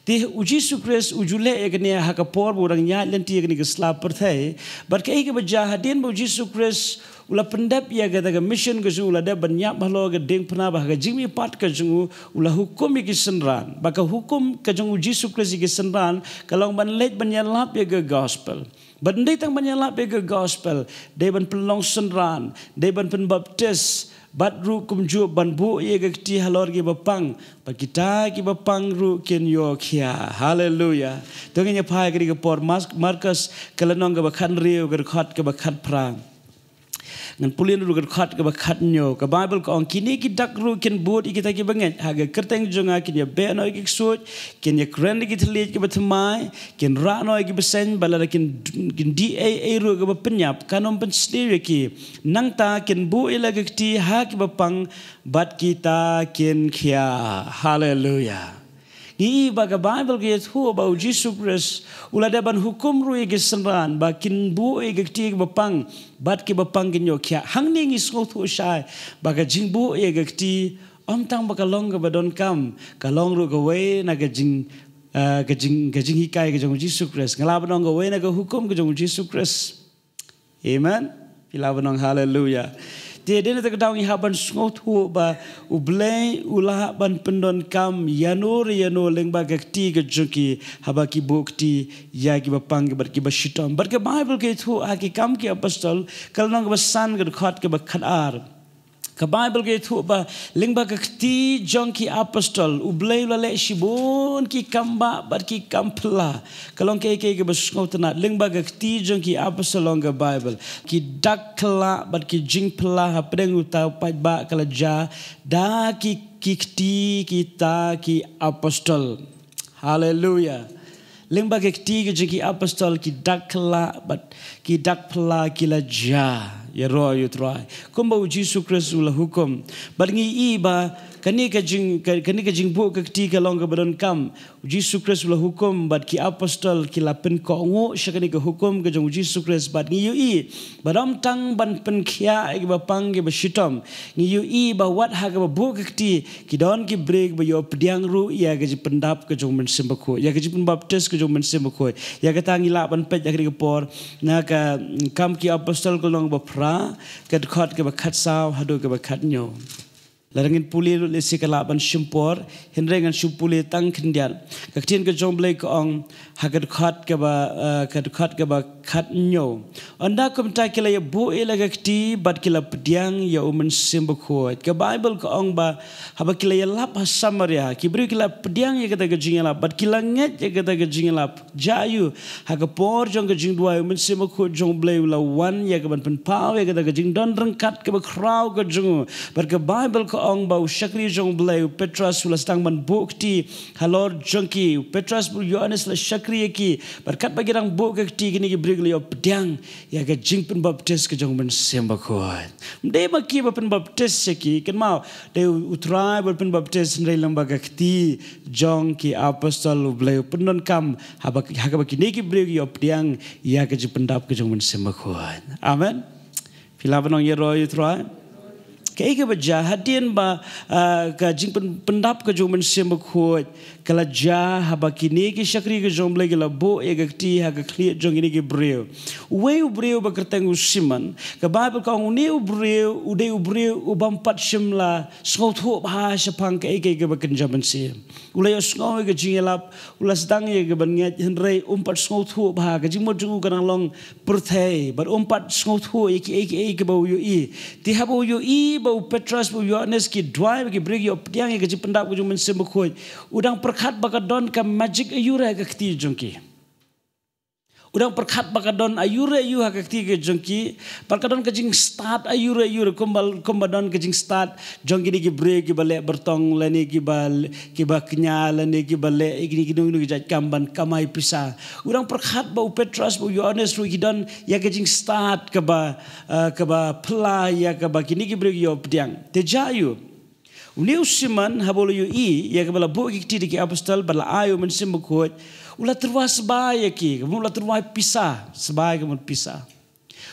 Te U Jisu Khrist u ju leh ïa kane ha ka por ba u dang ïaid lynti ïa kane ka sla pyrthei. Bad kaei kaba jia hadien ba U Jisu Khrist u la pyndep ïa kata ka mission ka jong u, u la dep ban ïap halor ka diengphna, bad ha ka jingmihpat ka jong u u la hukum ïa ki synran. Bad ka hukum ka jong U Jisu Khrist ïa ki synran ka long ban leit ban ïalap ïa ka gospel. Bad ym dei tang ban ïalap ïa ka gospel, dei ban pynlong synran, dei ban pynbaptis, bad ruh kumjuh ban buh ïa ka kti halor kiba pang, bad kita kiba pang ruh kin ïoh khiah. Haleluya. To ngin ïa phai ha kane ka por, Mas-, Markos ka lynnong kaba khathynriew, ka dkhot kaba khatphra. Ngan pule ruh ka dkhot kaba khathynñiew. Ka Baibl ka ong, kine ki dak ruh kin bud ïa kita kiba ngeit. Ha ka kyrteng jong nga kin ïabeh noh ïa ki ksuid, kin ïakren ïa ki thylliej kiba thymmai, kin rah noh ïa ki bseiñ, bad lada kin, kin dih ei ei ruh kaba pynïap, kan ym pynsniew ïa ki. Nangta kin buh ïa la ka kti ha kiba pang, bad kita kin khiah. Haleluya. Ngi ïohi ba ka Baibl ka ïathuh ba U Jisu Khrist u la dep ban hukum ruh ïa ki synran ba kin buh ïa ka kti ha kiba pang, bad kiba pang kin ïoh khiah. Hangne ngi sngewthuh shai ba ka jingbuh ïa ka kti ym tang ba ka long kaba donkam, ka long ruh kawei na ka jing, eh, ka jing, ka jinghikai ka jong U Jisu Khrist. Nga lah ban ong kawei na ka hukum ka jong U Jisu Khrist. Amen. Phi lah ban ong haleluya. Te dei na kata ka daw ngi hap ban sngewthuh ba U Blei u lah ban pyndonkam ïano re ïano lyngba ka kti ka jong ki, haba ki buh kti ïa kiba pang bad kiba shitom. Bad ka Baibl ka ïathuh ha Ki Kam ki Apostol, ka lynnong kaba san, ka dkhot kaba khatar. Ka Baibl ka ïathuh ba lyngba ka kti jong ki apostol, U Blei u la leh shibun ki kam bah bad ki kam phylla. Ka long kaei kaei kaba sngewtynnat, lyngba ka kti jong ki apostol, ong ka Baibl, ki dak khlaw bad ki jingphylla hapdeng uta u paidbah ka la jia da ki, ki kti kita ki apostol. Haleluya. Lyngba ka kti ka jong ki apostol, ki dak khlaw bad ki dak phylla ki la jia. Ïaroh ïa u Trai kumba u Jisu Khrist u la hukum. Bad ngi i ba kane ka jing, ka, kane ka jingbuh ka kti ka long kaba donkam. U Jisu Khrist u la hukum bad ki apostol ki la pynkohnguh sha kane ka hukum ka jong u Jisu Khrist. Bad ngi ïohi ba ym tang ban pynkhiah ïa kiba pang kiba shitom. Ngi ïohi ba wat ha kaba buh ka kti ki don ki briew ba ïoh pdiang ruh ïa ka jingpyndap ka jong u Mynsiem Bakhuid, ïa ka jingpynbaptis ka jong u Mynsiem Bakhuid. Ïa kata ngi lah ban peit ha kane ka por na ka, mm, Kam ki Apostol ka lynnong ba phra, ka dkhot kaba khatsaw haduh kaba khathynñiew. Lada ngin pule lut lehse ka lah ban shim por, hynrei ngan shu pule tang khyndiat. Ka ktien ka jong u Blei ka ong ha ka dkhot kaba, eh, ka dkhot kaba khathynñiew. Ynda kumta ki la ïabuh ïa la ka kti bad ki la pdiang ïa u Mynsiem Bakhuid. Ka Baibl ka ong ba haba ki la ïalap ha Samaria, ki briew ki la pdiang ïa kata ka jingïalap bad ki la ngeit ïa kata ka jingïalap. Jia aiu? Ha ka por jong ka jingduwai u Mynsiem Bakhuid jong u Blei u la wan ïa ka ban pynpaw ïa kata ka jingdon ryngkat kaba khraw ka jong u. Bad ka Baibl ka ong ba u shakri jong u Blei u Petros u la sdang ban buh kti halor jong ki. U Petros bad u Ïoannis la shakri ïa ki. Bad katba ki dang buh ka kti kine ki briew ki la ïoh pdiang ïa ka jingpynbaptis ka jong u Mynsiem Bakhuid. Ym dei ma ki ba pynbaptis ïa ki, kynmaw, dei u, u Trai ba pynbaptis, hynrei lyngba ka kti jong ki apostol u Blei u pyndonkam haba, ha kaba kine ki briew ki ïoh pdiang ïa ka jingpyndap ka jong u Mynsiem Bakhuid. Amen. Phi lah ban ong ïaroh ïa u Trai. Kaei kaba jia hadien ba, ah, ka jingpyn-, pyndap ka jong u Mynsiem Bakhuid ka la jia haba kine ki shakri ka jong u Blei ki la buh ïa ka kti ha ka khlieh jong kine ki briew. Uwei u briew ba kyrteng u Simon, ka Baibl ka ong une u briew u dei u briew u bym pat shym la sngewthuh bha shaphang kaei kaei kaba kynja mynsiem. U la ïohsngew ïa ka jingïalap, u la sdang ïa ka ban ngeit, hynrei um pat sngewthuh bha, ka jingmut jong u ka dang long pyrthei, bad um pat sngewthuh ïa kiei kiei kaba u ïohi. Te haba u ïohi ba u Petros bad u Ïoannis ki duwai ba ki briew ki ïoh pdiang ïa ka jingpyndap ka jong u Mynsiem Bakhuid, u dang pyrkhat ba ka don ka magic aiu re ha ka kti jong ki. U dang pyrkhat ba ka don aiu re aiu ha ka kti ka jong ki, bad ka don ka jingstad aiu re aiu re, kumba, kumba don ka jingstad jong kine ki briew kiba leh byrtong lane kiba, kiba kñia lane kiba leh ïa kine, kine, kine ki jait kam ban kamai pisa. U dang pyrkhat ba u Petros bad u Ïoannis ruh ki don ïa ka jingstad kaba, eh, kaba phylla ïa kaba kine ki briew ki ïoh pdiang. Te jia aiu? Une u Simon haba u la ïohi ïa kaba la buh ki kti da ki apostol bad la ai u Mynsiem Bakhuid, u la tyrwa sbai ïa ki, ka mut u la tyrwa pisa, sbai ka mut pisa.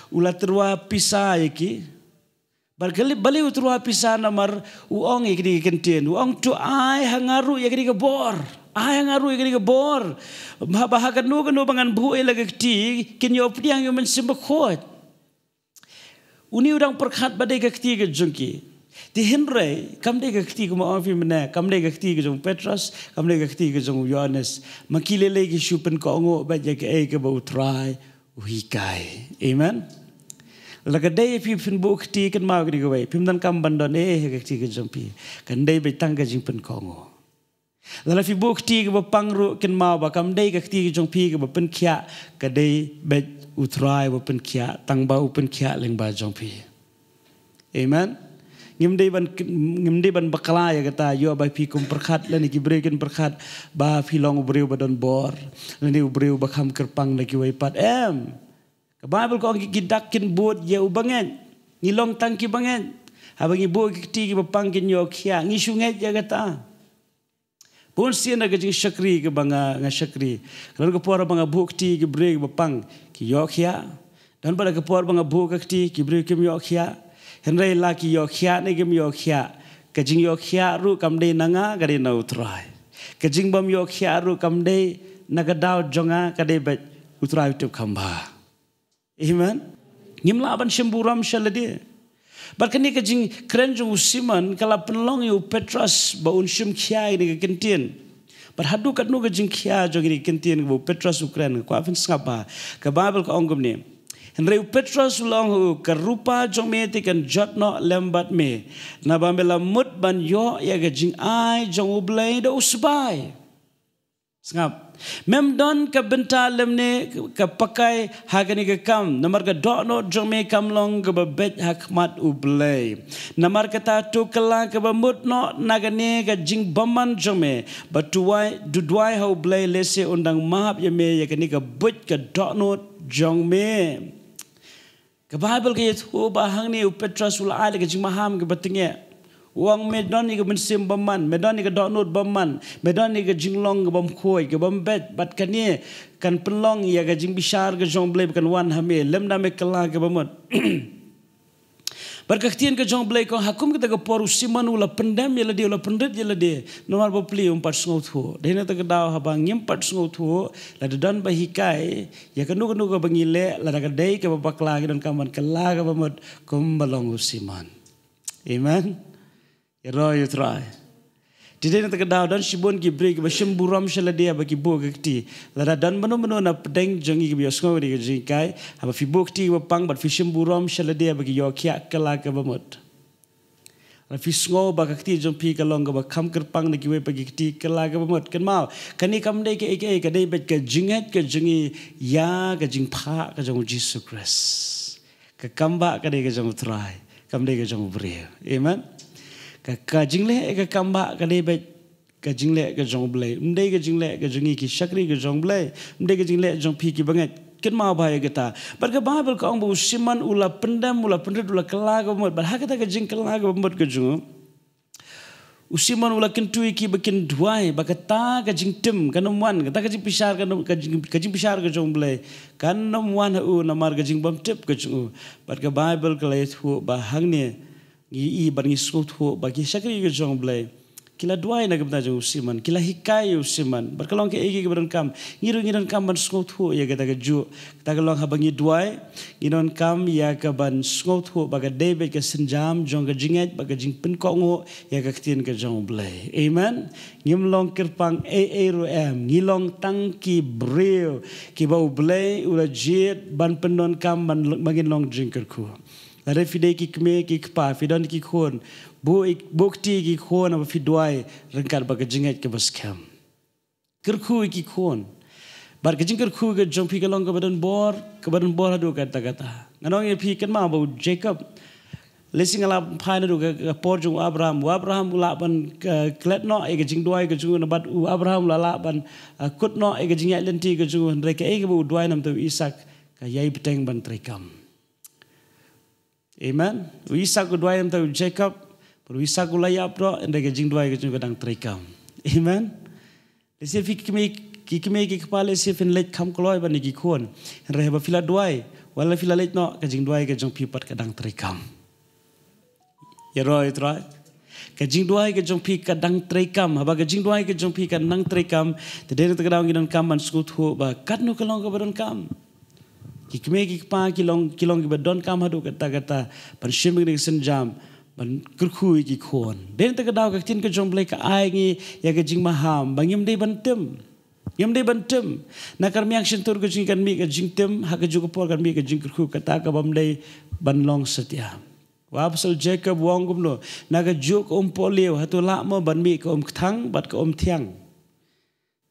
U la tyrwa pisa ïa ki. Bad kali, balei u tyrwa pisa? Namar u ong ïa kine ki kyntien, u ong, to ai ha nga ruh ïa kane ka bor. Ai ha nga ruh ïa kane ka bor. Ba, ba ha kano kano ba ngan buh ïa la ka kti, kin ïoh pdiang ïa u Mynsiem Bakhuid. Une u dang pyrkhat ba dei ka kti ka jong ki. Te hynrei kam dei ka kti, kumba ong phi mynne, kam dei ka kti ka jong u Petros, kam dei ka kti ka jong u Ïoannis. Ma ki lei lei ki shu pynkohnguh beit ïa kaei kaba u Trai u hikai. Amen. Lada ka dei phi phin buh kti, kynmaw kane kawei, phim donkam ban don ei ei ha ka kti ka jong phi. Kan dei beit tang ka jingpynkohnguh. Lada phi buh kti kaba pang ruh, kynmaw ba kam dei ka kti ka jong phi kaba pynkhiah, ka dei beit u Trai ba pynkhiah, tang ba u pynkhiah lyngba jong phi. Amen. Ngim dei ban, ngim dei ban bakla ïa kata, ïoh ba phi kum pyrkhat lane ki briew kin pyrkhat ba phi long u briew ba don bor lane u briew ba kham kyrpang na kiwei pat. Em. Ka Baibl ka ong ki, ki dak kin bud ïa u bangeit. Ngi long tang ki bangeit. Haba ngi buh ki kti kiba pang kin ïoh khiah, ngi shu ngeit ïa kata. Bun sien da ka jingshakri kaba nga, nga shakri, ka don ka por ba nga buh kti ki briew kiba pang ki ïoh khiah. Don bad ka por ba nga buh ka kti ki briew kim ïoh khiah. Hynrei la ki ïoh khiah ne kim ïoh khiah, ka jingïoh khiah ruh kam dei na nga, ka dei na u Trai. Ka jingbym ïoh khiah ruh kam dei na ka daw jong nga, ka dei beit u Trai u tip kham bha. Amen. Ngim lah ban shim burom sha lade. Bad kane ka jingkren jong u Simon ka la pynlong ïa u Petros ba un shim khia ïa kane ka kyntien. Bad haduh katno ka jingkhia jong kane ka kyntien kaba u Petros u kren, nga kwah phin sngap bha. Ka Baibl ka ong kumne. Hynrei u Petros u la ong ha u, ka rupa jong me te kan jot noh lem bad me. Naba me la mut ban ïoh ïa ka jingai jong U Blei da u sbai. Sngap. Mem don ka bynta lymne ka pakai ha kane ka kam, namar ka dohnud jong me kam long kaba beit ha khmat U Blei. Namar kata to kylla kaba mut noh na kane ka jingbymman jong me, bad duwai, duwai ha U Blei lehse un dang map ïa me ïa kane ka buit ka dohnud jong me. Ka Baibl ka ïathuh ba hangne u Petros u la ai ka jingmaham kaba tyngeh. U ong me don ïa ka mynsiem bymman, me don ïa ka dohnud bymman, me don ïa ka jinglong ka bymkhuid, ka bymbeit, bad kane kan pynlong ïa ka jingbishar ka jong U Blei ba kan wan ha me, lymda me kylla ka bamut. Bad ka ktien ka jong U Blei ka ong ha kum kata ka por u Simon u la pyndem ïa lade, u la pynrit ïa lade, namar ba pli um pat sngewthuh. Dei na kata ka daw haba ngim pat sngewthuh, lada don ba hikai ïa kano kano kaba ngi leh, lada ka dei kaba bakla, ngi donkam ban kylla ka bamut kumba long u Simon. Amen. Ïaroh ïa U Trai. Te dei na kata ka daw don shibun ki briew kiba shim burom sha lade haba ki buh ka kti. Lada don mano mano na pdeng jong ngi kiba ïohsngew ïa ka jinghikai, haba phi buh kti kaba pang bad phi shim burom sha lade haba ki ïoh khiah, kylla ka bamut. Lada phi sngew ba ka kti jong phi ka long kaba kham kyrpang na kiwei pat ki kti, kylla ka bamut. Kynmaw, kane kam dei kaei kaei, ka dei beit ka jingngeit ka jong ngi ïa ka jingphah ka jong U Jisu Khrist. Ka kam ba ka dei ka jong U Trai, kam dei ka jong u briew. Amen. Ka, ka jingleh ka kam ba ka dei beit ka jingleh ka jong U Blei. Ym dei ka jingleh ka jong ngi ki shakri ka jong U Blei, ym dei ka jingleh jong phi ki bangeit. Kynmaw bha ïa kata. Bad ka Baibl ka ong ba u Simon u la pyndem, u la pynrit, u la kylla ka bamut. Bad ha kata ka jingkylla ka bamut ka jong u, u Simon u la kyntu ïa ki ba kin duwai ba kata ka jingtim kan ym wan, kata ka jingbishar, kan ym, ka jing, ka jingbishar ka jong U Blei kan ym wan ha u namar ka jingbymtip ka jong u. Bad ka Baibl ka la ïathuh ba hangne ngi i bad ngi sngewthuh ba ki shakri ka jong U Blei ki la duwai na ka bynta jong u Simon, ki la hikai ïa u Simon. Bad ka long kaei kaei kaba donkam, ngi ruh ngi donkam ban sngewthuh ïa kata kajuh. Kata ka long haba ngi duwai, ngi donkam ïa ka ban sngewthuh ba ka dei beit ka sienjam jong ka jingngeit bad ka jingpynkohnguh ïa ka ktien ka jong U Blei. Amen. Ngim long kyrpang ei ei ruh em, ngi long tang ki briew kiba U Blei u la jied ban pyndonkam ban, ban ngin long jingkyrkhu. Lada phi dei ki kmie ki kpa, phi don ki khun, buh, buh kti ki khun haba phi duwai ryngkat bad ka jingngeit kaba skhem. Kyrkhu ïa ki khun. Bad ka jingkyrkhu ka jong phi ka long kaba don bor, kaba don bor haduh katta katta. Ngan ong ïa phi, kynmaw ba u Jacob, lehse nga la phai naduh ka, ka por jong u Abraham. U Abraham u lah ban, uh, klet noh ïa ka jingduwai ka jong u, bad u Abraham u la lah ban, uh, kut noh ïa ka jingïaid lynti ka jong u, hynrei kaei kaba u duwai na ka bynta u Isaak ka ïai bteng ban treikam. Amen. U Isaak u duwai na ka bynta u Jacob, bad u Isaak u la ïap noh, hynrei ka jingduwai ka jong u ka dang treikam. Amen. Lehse phi ki kmie, ki kmie ki kpa, lehse phin leit kham kloi bad ki khun. Hynrei haba phi la duwai, wat la phi la leit noh, ka jingduwai ka jong phi pat ka dang treikam. Ïaroh ïa U Trai. Ka jingduwai ka jong phi ka dang treikam, haba ka jingduwai ka jong phi ka dang treikam, te dei na kata ka daw ngi donkam ban sngewthuh ba katno ka long kaba donkam. Ki kmie ki kpa ki long, ki long kiba donkam haduh katta katta ban shim ïa kane ka sienjam ban kyrkhu ïa ki khun. Dei na kata ka daw ka ktien ka jong U Blei ka ai ngi ïa ka jingmaham ba ngim dei ban tim. Ngim dei ban tim. Na ka rmiang shyntur ka jong ngi kan mih ka jingtim, ha kajuh ka por kan mih ka jingkyrkhu, kata ka bym dei ban long satia. Wat la u Jacob u ong kumno, na kajuh ka umpohliew hato lah mo ban mih ka umkthang bad ka umthiang.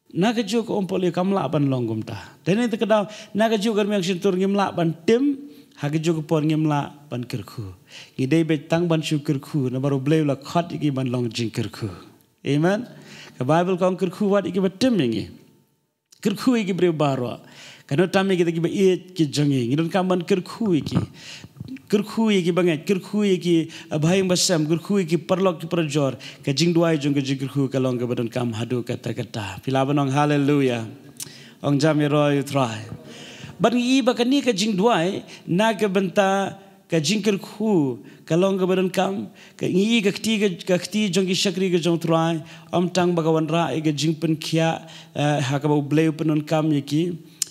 Na kajuh ka umpohliew kam lah ban long kumta. Te na kata ka daw, na kajuh ka rmiang shyntur ngim lah ban tim, ha kajuh ka por ngim lah ban kyrkhu. Ngi dei beit tang ban shu kyrkhu, namar U Blei u la khot ïa ngi ban long jingkyrkhu. Amen. Ka Baibl ka ong kyrkhu wat ïa kiba tim ïa ngi. Kyrkhu ïa ki briew baroh. Kano tam ïa kita kiba ïeit ki jong ngi. Ngi donkam ban kyrkhu ïa ki. Kyrkhu ïa ki bangeit, kyrkhu ïa ki, uh, bahaïing bahasem, kyrkhu ïa ki paralok ki parajor. Ka jingduwai jong ka jingkyrkhu ka long kaba donkam haduh katta katta. Phi lah ban ong haleluia. Ong jam ïaroh ïa U Trai. Bad ngi i ba kane ka jingduwai na ka bynta ka jingkyrkhu ka long kaba donkam, ka ngi i ka kti, ka, ka kti jong ki shakri ka jong U Trai, ym tang ba ka wanrah ïa ka jingpynkhiah, eh, ha kaba U Blei u pyndonkam ïa ki.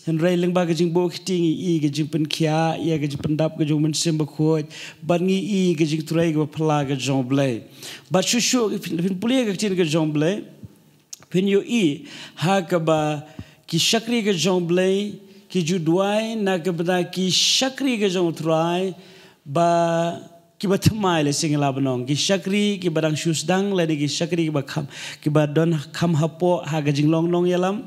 Hynrei lyngba ka jingbuh kti ngi i ka jingpynkhiah ïa ka jingpyndap ka jong U Mynsiem Bakhuid, bad ngi i ka jingtrei kaba phylla ka jong U Blei. Bad shuh shuh phin, phin pule ka ktien ka jong U Blei, phin ïohi ha kaba ki shakri ka jong U Blei ki ju duwai na ka bynta ki shakri ka jong U Trai ba kiba thymmai, lehse ngi lah ban ong, ki shakri kiba dang shu sdang lane ki shakri kiba kham, kiba don kham hapoh ha ka jinglong nongïalam.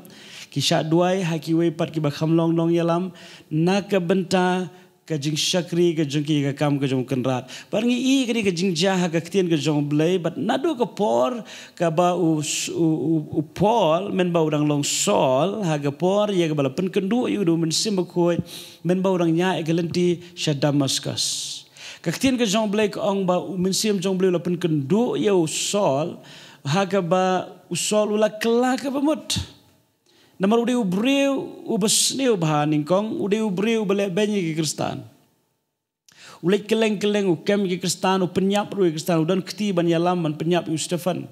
Ki shah duwai ha kiwei pat kiba kham long nongïalam na ka bynta ka jingshakri ka jong ki ka kam ka jong u Kynrad. Bad ngi i kane ka jingjia ha ka ktien ka jong u Blei, bad naduh ka por kaba u, u, u, u Paul, mynba u dang long Saul, ha ka por ïa kaba la pynkynduh ïa u da u Mynsiem Bakhuid, mynba u dang ïaid ïa ka lynti sha Damascus. Ka ktien ka jong u Blei ka ong ba u Mynsiem jong u Blei u la pynkynduh ïa u Saul, ha kaba u Saul u la kylla kaba mut. Namar u dei u briew uba sniew bha nyngkong, u dei u briew uba leh beiñ ïa ki Khristan. U leit kylleng kylleng, u kem ïa ki Khristan, u pynïap ruh ïa ki Khristan, u don kti ban ïalam, ban pynïap ïa u Stephan.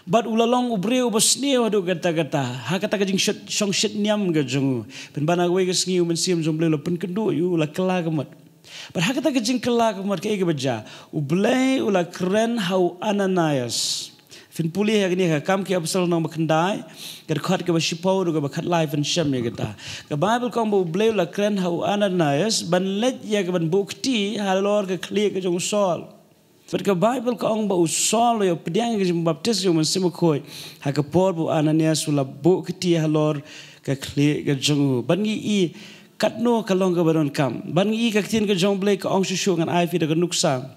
Bad u la long u briew uba sniew haduh katta katta. Ha kata ka jingshit, shongshit niam ka jong u. Pynban ha kawei ka sngi u Mynsiem jong u Blei u la pynkynduh ïa u, u la kylla ka mut. Bad ha kata ka jingkylla ka mut, kaei kaba jia? U Blei u la kren ha u Ananias. Phin pule ha kane ha Kam ki Apostol lynnong ba khyndai, ka dkhot kaba shiphew haduh kaba khatlai, phin shem ïa kata. Ka Baibl ka ong ba u Blei u la kren ha u Ananias ban leit ïa kaban buh kti halor ka khlieh ka jong u Saul. Bad ka Baibl ka ong ba u Saul u ïoh pdiang ïa ka jingbaptis jong u Mynsiem Bakhuid ha ka por ba u Ananias u la buh kti halor ka khlieh ka jong u. Bad ngi i katno ka long kaba donkam. Bad ngi i ka ktien ka jong u Blei ka ong shuh shuh, ngan ai ïa phi da ka nuksa.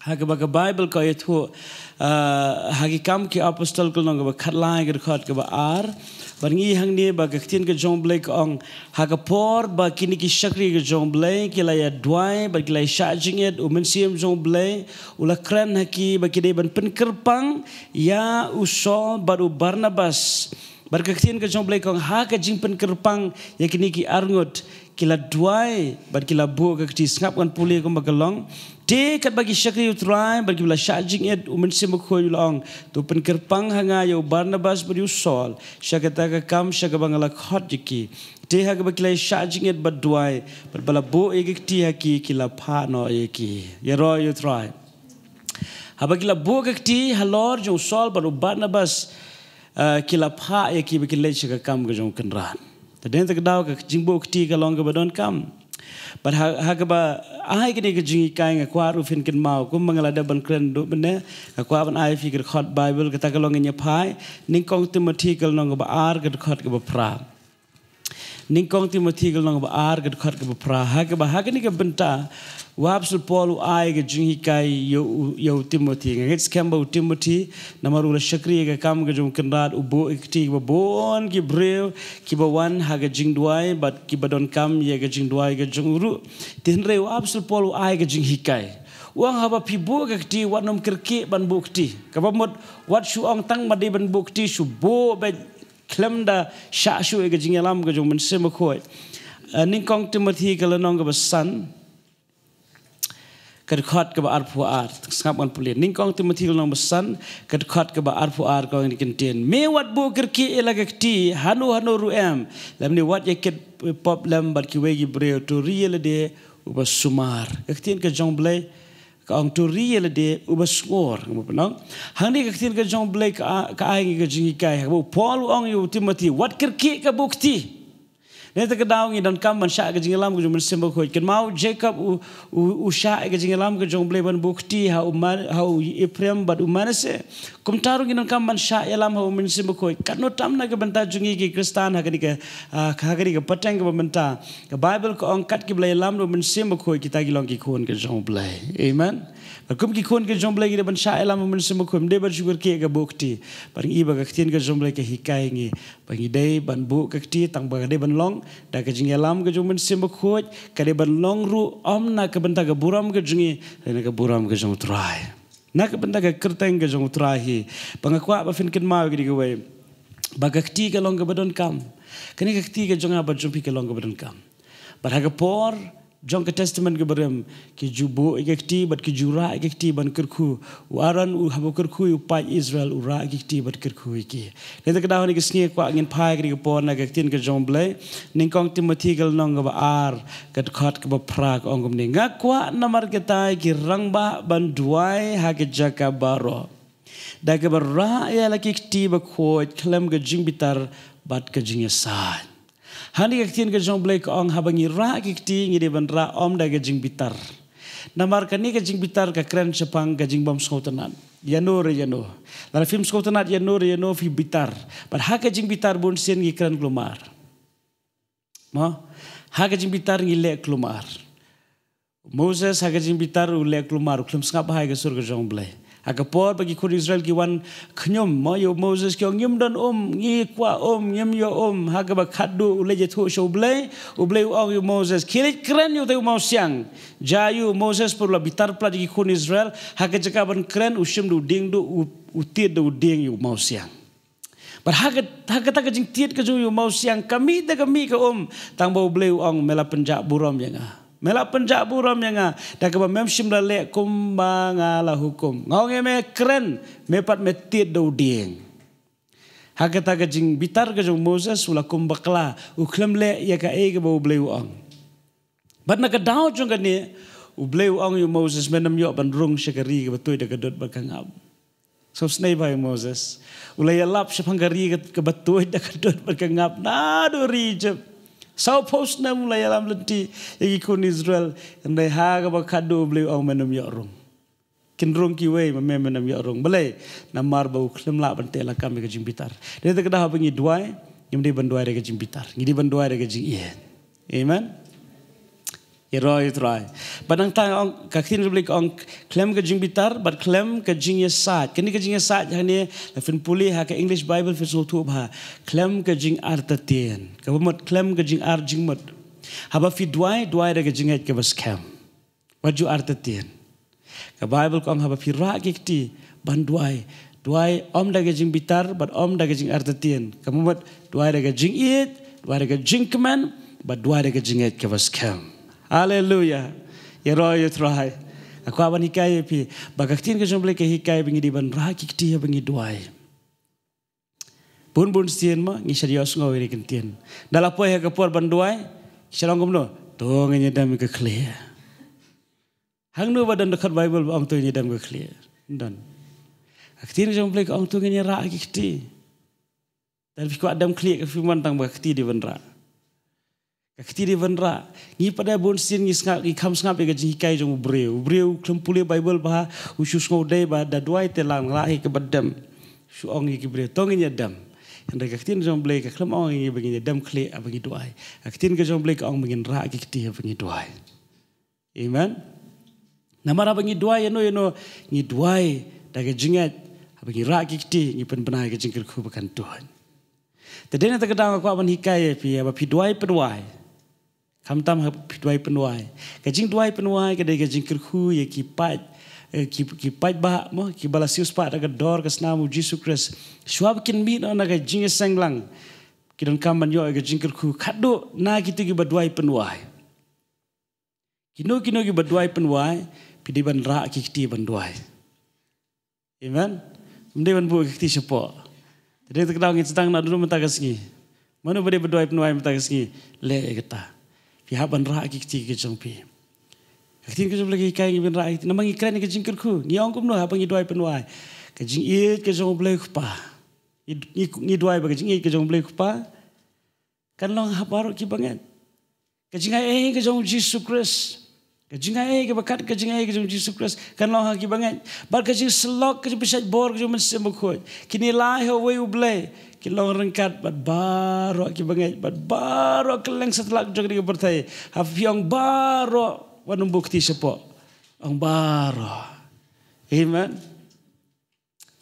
Ha kaba ka Baibl ka ïathuh, ah, ha ki Kam ki Apostol ka lynnong kaba khatlai, ka dkhot kaba ar. Bad ngi i hangne ba ka ktien ka jong u Blei ka ong, ha ka por ba kine ki shakri ka jong u Blei ki la ïa duwai bad ki la ïa shah jingit, u Mynsiem jong u Blei u la kren ha ki ba ki dei ban pynkyrpang ïa u Saul bad u Barnabas. Bad ka ktien ka jong u Blei ka ong, ha ka jingpynkyrpang ïa kine ki arngut, ki la duwai bad ki la buh ka kti. Sngap, ngan pule kumba ka long. Te katba ki shakri U Trai bad kiba la shah jingit, u Mynsiem Bakhuid u la ong, to pynkyrpang ha nga ïa u Barnabas bad ïa u Saul sha kata ka kam sha kaba nga la khot ïa ki. Te ha kaba ki la shah jingit bad duwai bad ba la buh ïa ki kti ha ki, ki la phah noh ïa ki. Ïaroh ïa U Trai. Haba ki la buh ka kti halor jong u Saul bad u Barnabas, ah, ki la phah ïa ki ba kin leit sha ka kam ka jong u Kynrad. Te dei na kata ka daw ka jingbuh kti ka long kaba donkam. Bad ha, ha kaba ai kane ka jinghikai, nga kwah ruh phin kynmaw, kumba nga la dep ban kren haduh mynne, nga kwah ban ai ïa phi ka dkhot Baibl, kata ka long, ngin ïa phai Nyngkong Timothi ka lynnong kaba ar, ka dkhot kaba phra. Nyngkong Timothi ka lynnong kaba ar, ka dkhot kaba phra. Ha kaba ha kane ka bynta u Apostol Paul u ai ka jinghikai ïa u, ïa u Timothi. Nga ngeit skhem ba u Timothi, namar u la shakri ïa ka kam ka jong u Kynrad, u buh ïa ki kti kiba bun ki briew kiba wan ha ka jingduwai bad kiba donkam ïa ka jingduwai ka jong u ruh. Te hynrei u Apostol Paul u ai ka jinghikai. U ong, haba phi buh ka kti, wat nym kyrkieh ban buh kti. Kaba mut, wat shu ong tang ba dei ban buh kti, shu buh beit khlem da shah shuh ïa ka jingïalam ka jong u Mynsiem Bakhuid. Eh, Nyngkong Timothi ka lynnong kaba san, ka dkhot kaba arphew ar. Sngap, ngan pule. Nyngkong Timothi ka lynnong ba san, ka dkhot kaba arphew ar, ka ong kine ki ktien: Me wat buh kyrkieh ïa la ka kti hano hano ruh em, lymne wat ïa kit pop lem bad kiwei ki briew, to ri ïa lade uba sumar. Ka ktien ka jong u Blei ka ong, to ri ïa lade uba sngor. Nga pynong, hangne ka ktien ka jong u Blei ka, ka ai ngi ka jinghikai. Haba u Paul u ong ïa u Timothi, wat kyrkieh ka buh kti. Nangta ka daw ngi donkam ban shah ka jingïalam ka jong u Mynsiem Bakhuid. Kynmaw, u Jakob u, u, u shah ïa ka jingïalam ka jong u Blei ban buh kti ha u Man-, ha u Ephraim bad u Manasseh. Kumta ruh ngi donkam ban shah ïalam ha u Mynsiem Bakhuid. Katno tam na ka bynta jong ngi ki Khristan ha kane ka, ah, ha kane ka pateng kaba mynta. Ka Baibl ka ong, kat kiba la ïalam da u Mynsiem Bakhuid, kita ki long ki khun ka jong u Blei. Amen. Bad kum ki khun ka jong u Blei, ngi dei ban shah ïalam u Mynsiem Bakhuid, ym dei ban shu kyrkieh ka buh kti. Bad ngi i ba ka ktien ka jong u Blei ka hikai ngi ba ngi dei ban buh ka kti, tang ba ka dei ban long da ka jingïalam ka jong u Mynsiem Bakhuid, ka dei ban long ruh ym na ka bynta ka burom ka jong ngi, hynrei na ka burom ka jong u Trai. Na ka bynta ka kyrteng ka jong u Trai hi. Ba nga kwah ba phin kynmaw ïa kane kawei, ba ka kti ka long kaba donkam. Kane ka kti ka jong nga bad jong phi ka long kaba donkam. Bad ha ka por jong ka Testament kaba rim, ki ju buh ïa ka kti bad ki ju rah ïa ka kti ban kyrkhu. U Aaron, u, haba u kyrkhu ïa u paid Israel, u rah ïa ka kti bad kyrkhu ïa ki. Nangta ka daw, ha kane ka sngi kwah ngin phai ha kane ka por na ka ktien ka jong u Blei. Nyngkong Timothi ka lynnong kaba ar, ka dkhot kaba phra, ka ong kumne: Nga kwah namar kata ïa ki rangbah ban duwai ha ki jaka baroh, da kaba rah ïa la ki kti bakhuid khlem ka jingbitar bad ka jingïasaid. Hangne ka ktien ka jong u Blei ka ong, haba ngi rah ki kti, ngi dei ban rah ym da ka jingbitar. Namar kane ka jingbitar ka kren shaphang ka jingbym sngewtynnad ïano re ïano. Lada phim sngewtynnad ïano re ïano, phi bitar. Bad ha ka jingbitar bunsien ngi kren kulmar. Mo? Ha ka jingbitar ngi leh kulmar. Moses ha ka jingbitar u leh kulmar, u khlem sngap ha ka sur ka jong U Blei. Ha ka por ba ki khun Israel ki wan khñium, mo, ïa u Moses, ki ong, "Ngim don um, ngi kwah um, ngim ïoh um." Ha kaba khatduh u leit ïathuh sha U Blei, U Blei u ong ïa u Moses, "Khie leit kren ïa utai u mawsiang." Ïa u Moses pat u la bitar palat ïa ki khun Israel, ha ka jaka ban kren, u shim da u dieng duh, u, u tied da u dieng ïa u mawsiang. Bad ha ka, ha kata ka jingtied ka jong u mawsiang, ka mih da ka mih ka um, tang ba U Blei u ong, "Me la pynjah burom ïa nga. Me la pynjah burom ïa nga, da kaba mem shym la leh kumba nga la hukum. Nga ong ïa me kren, me pat me tied da u dieng." Ha kata ka jingbitar ka jong u Moses, u la kum bakla, u khlem leh ïa kaei kaba U Blei u ong. Bad na ka daw jong kane, U Blei u ong ïa u Moses, "Menem ïoh ban rung sha ka ri kaba tuid da ka dud bad ka ngap." Sngewsynei bha ïa u Moses. U la ïalap shaphang ka ri ka, kaba tuid da ka dud bad ka ngap naduh ri Egypt. Sawphew snem u la ïalam lynti ïa ki khun Israel. Hynrei ha kaba khatduh U Blei u ong, "Menem ïoh rung. Kin rung kiwei, ma me menem ïoh rung." Balei? Namar ba u khlem lah ban teh lakam ïa ka jingbitar. Dei na kata ka daw haba ngi duwai, ngim dei ban duwai da ka jingbitar. Ngi dei ban duwai da ka jingïeit. Amen. Ïaroh ïa U Trai. Bad nangta ong, ka ktien U Blei ka ong, khlem ka jingbitar bad khlem ka jingïasaid. Kane ka jingïasaid hangne, la phin pule ha ka English Bible phin sngewthuh bha. Khlem ka jingartatien. Kaba mut khlem ka jingarjingmut. Haba phi duwai, duwai da ka jingngeit kaba skhem. Wat ju artatien. Ka Bible ka ong haba phi rah ki kti ban duwai, duwai ym da ka jingbitar bad ym da ka jingartatien. Kaba mut duwai da ka jingïeit, duwai da ka jingkmen, bad duwai da ka jingngeit kaba skhem. Haleluya. Ïaroh ïa U Trai. Nga kwah ban hikai ïa phi ba ka ktien ka jong U Blei ka hikai ba ngi dei ban rah ki kti haba ngi duwai. Bun bun sien ma ngi shait ïohsngew ïa kane ka ktien. Da la poi ha ka por ban duwai, ngi shait ong kumno? To ngin ïa dem ïa ka khlieh. Hangno ba don dkhot Bible ba ong to ngin ïa dem ïa ka khlieh? Don. Ka ktien jong U Blei ka ong to ngin ïa rah ki kti. Lada phi kwah dem khlieh ka phi mon tang ba ka kti dei ban rah. Ka kti dei ban rah. Ngi pat de bun sien ngi sngap, ngi kham sngap ïa ka jinghikai jong u briew. U briew u khlem pule Bible bha, u shu sngew dei ba da duwai te lah rah ïa kaba dem. Shu ong ïa ki briew to ngin ïa dem. Hynrei ka ktien jong U Blei ka khlem ong ïa ngi ba ngin ïa dem khlieh haba ngi duwai. Ka ktien ka jong U Blei ka ong ba ngin rah ki kti haba ngi duwai. Amen. Namar haba ngi duwai ïano ïano, ngi duwai da ka jingngeit, haba ngi rah ki kti, ngi pynbna ïa ka jingkyrkhu ba kan tuid. Te dei na kata ka daw nga kwah ban hikai ïa phi, haba phi duwai pynwai. Khamtam haba phi duwai pynwai. Ka jingduwai pynwai ka dei ka jingkyrkhu ïa ki paid, eh, ki, ki paidbah mo, kiba la siewspah da ka dor ka snam U Jisu Khrist. Shuwa ba kin mih noh na ka jingïaseng lang, ki donkam ban ïoh ïa ka jingkyrkhu khadduh na kito kiba duwai pynwai. Kino kino kiba duwai pynwai, phi dei ban rah ki kti ban duwai. Amen. Ym dei ban buh ki kti shapoh. Te dei na kata ka daw ngin sdang naduh mynta ka sngi. Mano ba dei ba duwai pynwai mynta ka sngi, leh ïa kata. Phi hap ban rah ki kti ki jong phi. Ka ktien ka jong U Blei ka hikai ngi ban rah ki kti. Namar ngi kren ïa ka jingkyrkhu. Ngi ong kumno haba ngi duwai pynwai? Ka jingïeit ka jong U Blei u Kpa. Ngi, ngi, ngi duwai ba ka jingïeit ka jong U Blei u Kpa kan long ha baroh kiba ngeit. Ka jingaiei ka jong U Jisu Khrist. Ka jingaiei kaba kat ka jingaiei ka jong U Jisu Khrist kan long ha kiba ngeit. Bad ka jingsyllok ka jingpynshaitbor ka jong U Mynsiem Bakhuid. Kine lai ha uwei U Blei kin long ryngkat bad baroh kiba ngeit, bad baroh kylleng satlak jong kane ka pyrthei. Haba phi ong baroh, wat nym buh kti shapoh. Ong baroh. Amen.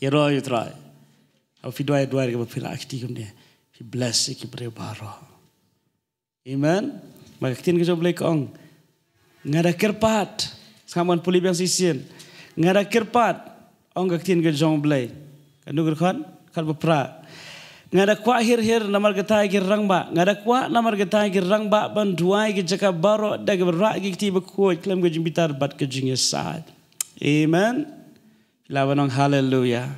Ïaroh ïa U Trai. Haba phi duwai, duwai kaba phi rah kti kumne, phi bless ïa ki briew baroh. Amen. Namar ka ktien ka jong U Blei ka ong, nga da kyrpad. Sngap ngan pule biang shisien. Nga da kyrpad, ong ka ktien ka jong U Blei. Katno ka dkhot? Dkhot ba phra. Nga da kwah hir hir namar kata ki rangbah. Nga da kwah namar kata ki rangbah ban duwai ki jaka baroh da kaba rah ki kti bakhuid khlem ka jingbitar bad ka jingïasaid. Amen. Phi lah ban ong haleluya.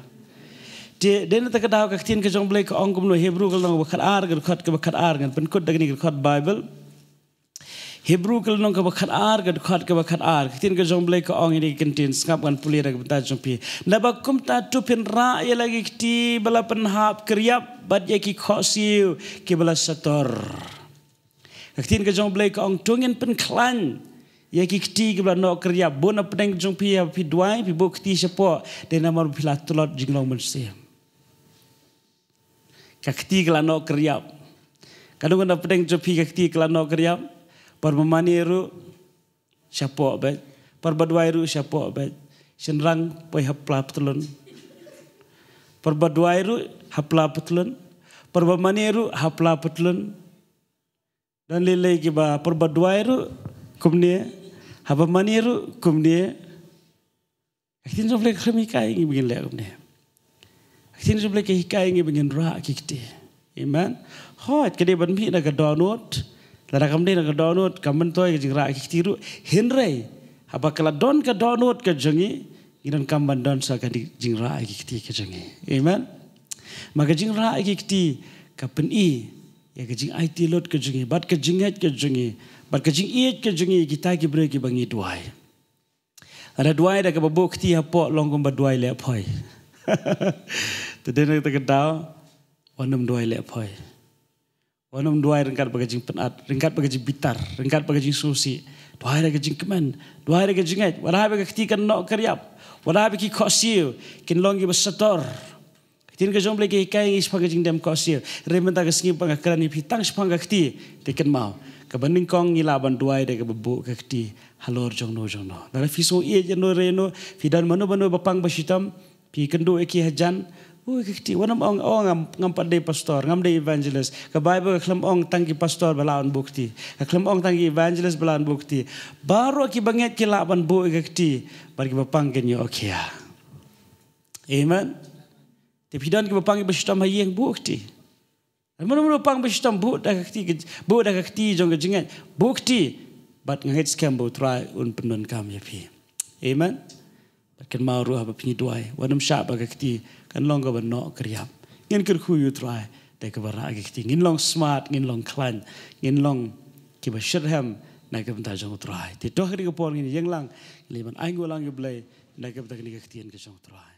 Te dei na kata ka daw ka ktien ka jong U Blei ka ong kumno, Hebru ka lynnong kaba khatar ka dkhot kaba khatar, ngan pynkut da kane ka dkhot Bible. Hebru ka lynnong kaba khatar ka dkhot kaba khatar. Ka ktien ka jong U Blei ka ong ïa kane ka kyntien, sngap ngan pule na ka bynta jong phi. Naba kumta to phin rah ïa la ki kti ba la pynhap kyrïap bad ïa ki khohsiew kiba la shator. Ka ktien ka jong U Blei ka ong to ngin pynkhlaiñ ïa ki kti kiba la noh kyrïap. Bun na pdeng jong phi haba phi duwai phi buh kti shapoh, dei namar ba phi la tlot jinglong mynsiem. Ka kti ka la noh kyrïap. Ka dang na pdeng jong phi ka kti ka la noh kyrïap. Por ba mane ruh shapoh bad. Por ba duwai ruh shapoh bad. Shynrang poi ha pla patlun. Por ba duwai ruh ha pla patlun. Por ba mane ruh ha pla patlun. Don lei lei kiba por ba duwai ruh kumne, haba mane ruh kumne. Ka ktien jong U Blei kam hikai ngi ba ngin leh kumne. Ka ktien jong U Blei ka hikai ngi ba ngin rah ki kti. Amen. Hooid, ka dei ban mih na ka dohnud. Lada kam dei na ka dohnud, kam myntoi ka jingrah ki kti ruh. Hynrei haba ka la don ka dohnud ka jong ngi, ngi donkam ban don sa ka jingrah ki kti ka jong ngi. Amen. Ma ka jingrah ki kti ka pyni ïa ka jingaiti lut ka jong ngi, bad ka jingngeit ka jong ngi, bad ka jingïeit ka jong ngi, kita ki briew kiba ngi duwai. Lada duwai da kaba buh kti hapoh long kumba duwai leh phai. Te dei na kata ka daw, wat nym duwai leh phai. Wat nym duwai ryngkat bad ka jingpynat, ryngkat bad ka jingbitar, ryngkat bad ka jingsngewsih. Duwai da ka jingkmen, duwai da ka jingngeit, wat haba ka kti kan noh kyrïap, wat haba ki khohsiew kin long kiba shator. Ka ktien ka jong U Blei ka hikai ngi shaphang ka jingdem khohsiew. Hynrei mynta ka sngi pat nga kren ïa phi tang shaphang ka kti, te kynmaw. Kaba nyngkong ngi lah ban duwai da kaba buh ka kti halor jongno jongno. Lada phi sngew ïeit ïano re ïano, phi don mano mano ba pang ba shitom, phi kynduh ïa ki hajan, buh ka kti. Wat nym ong, oh, ngam, ngam pat dei pastor, ngam dei evangelist. Ka Baibl ka khlem ong tang ki pastor ba lah ban buh kti. Ka khlem ong tang ki evangelist ba lah ban buh kti. Baroh kiba ngeit ki lah ban buh ka kti. Bad kiba pang kin ïoh khia. Amen. Te phi don kiba pang kiba shitom ha ïing, buh kti. Mano mano pang ba shitom, buh da ka kti, buh da ka kti jong ka jingngeit, buh kti. Bad nga ngeit skhem ba U Trai un pyndonkam ïa phi. Amen. Bad kynmaw ruh haba phi duwai, wat nym shah ba ka kti kan long kaba noh kyrïap. Ngin kyrkhu ïa U Trai da kaba rah ki kti. Ngin long smart, ngin long khlaiñ, ngin long kiba shitrhem na ka bynta jong U Trai. Te to ha kane ka por ngin ïeng lang, ngin leit ban ainguh lang ïa U Blei na ka bynta kane ka ktien ka jong U Trai.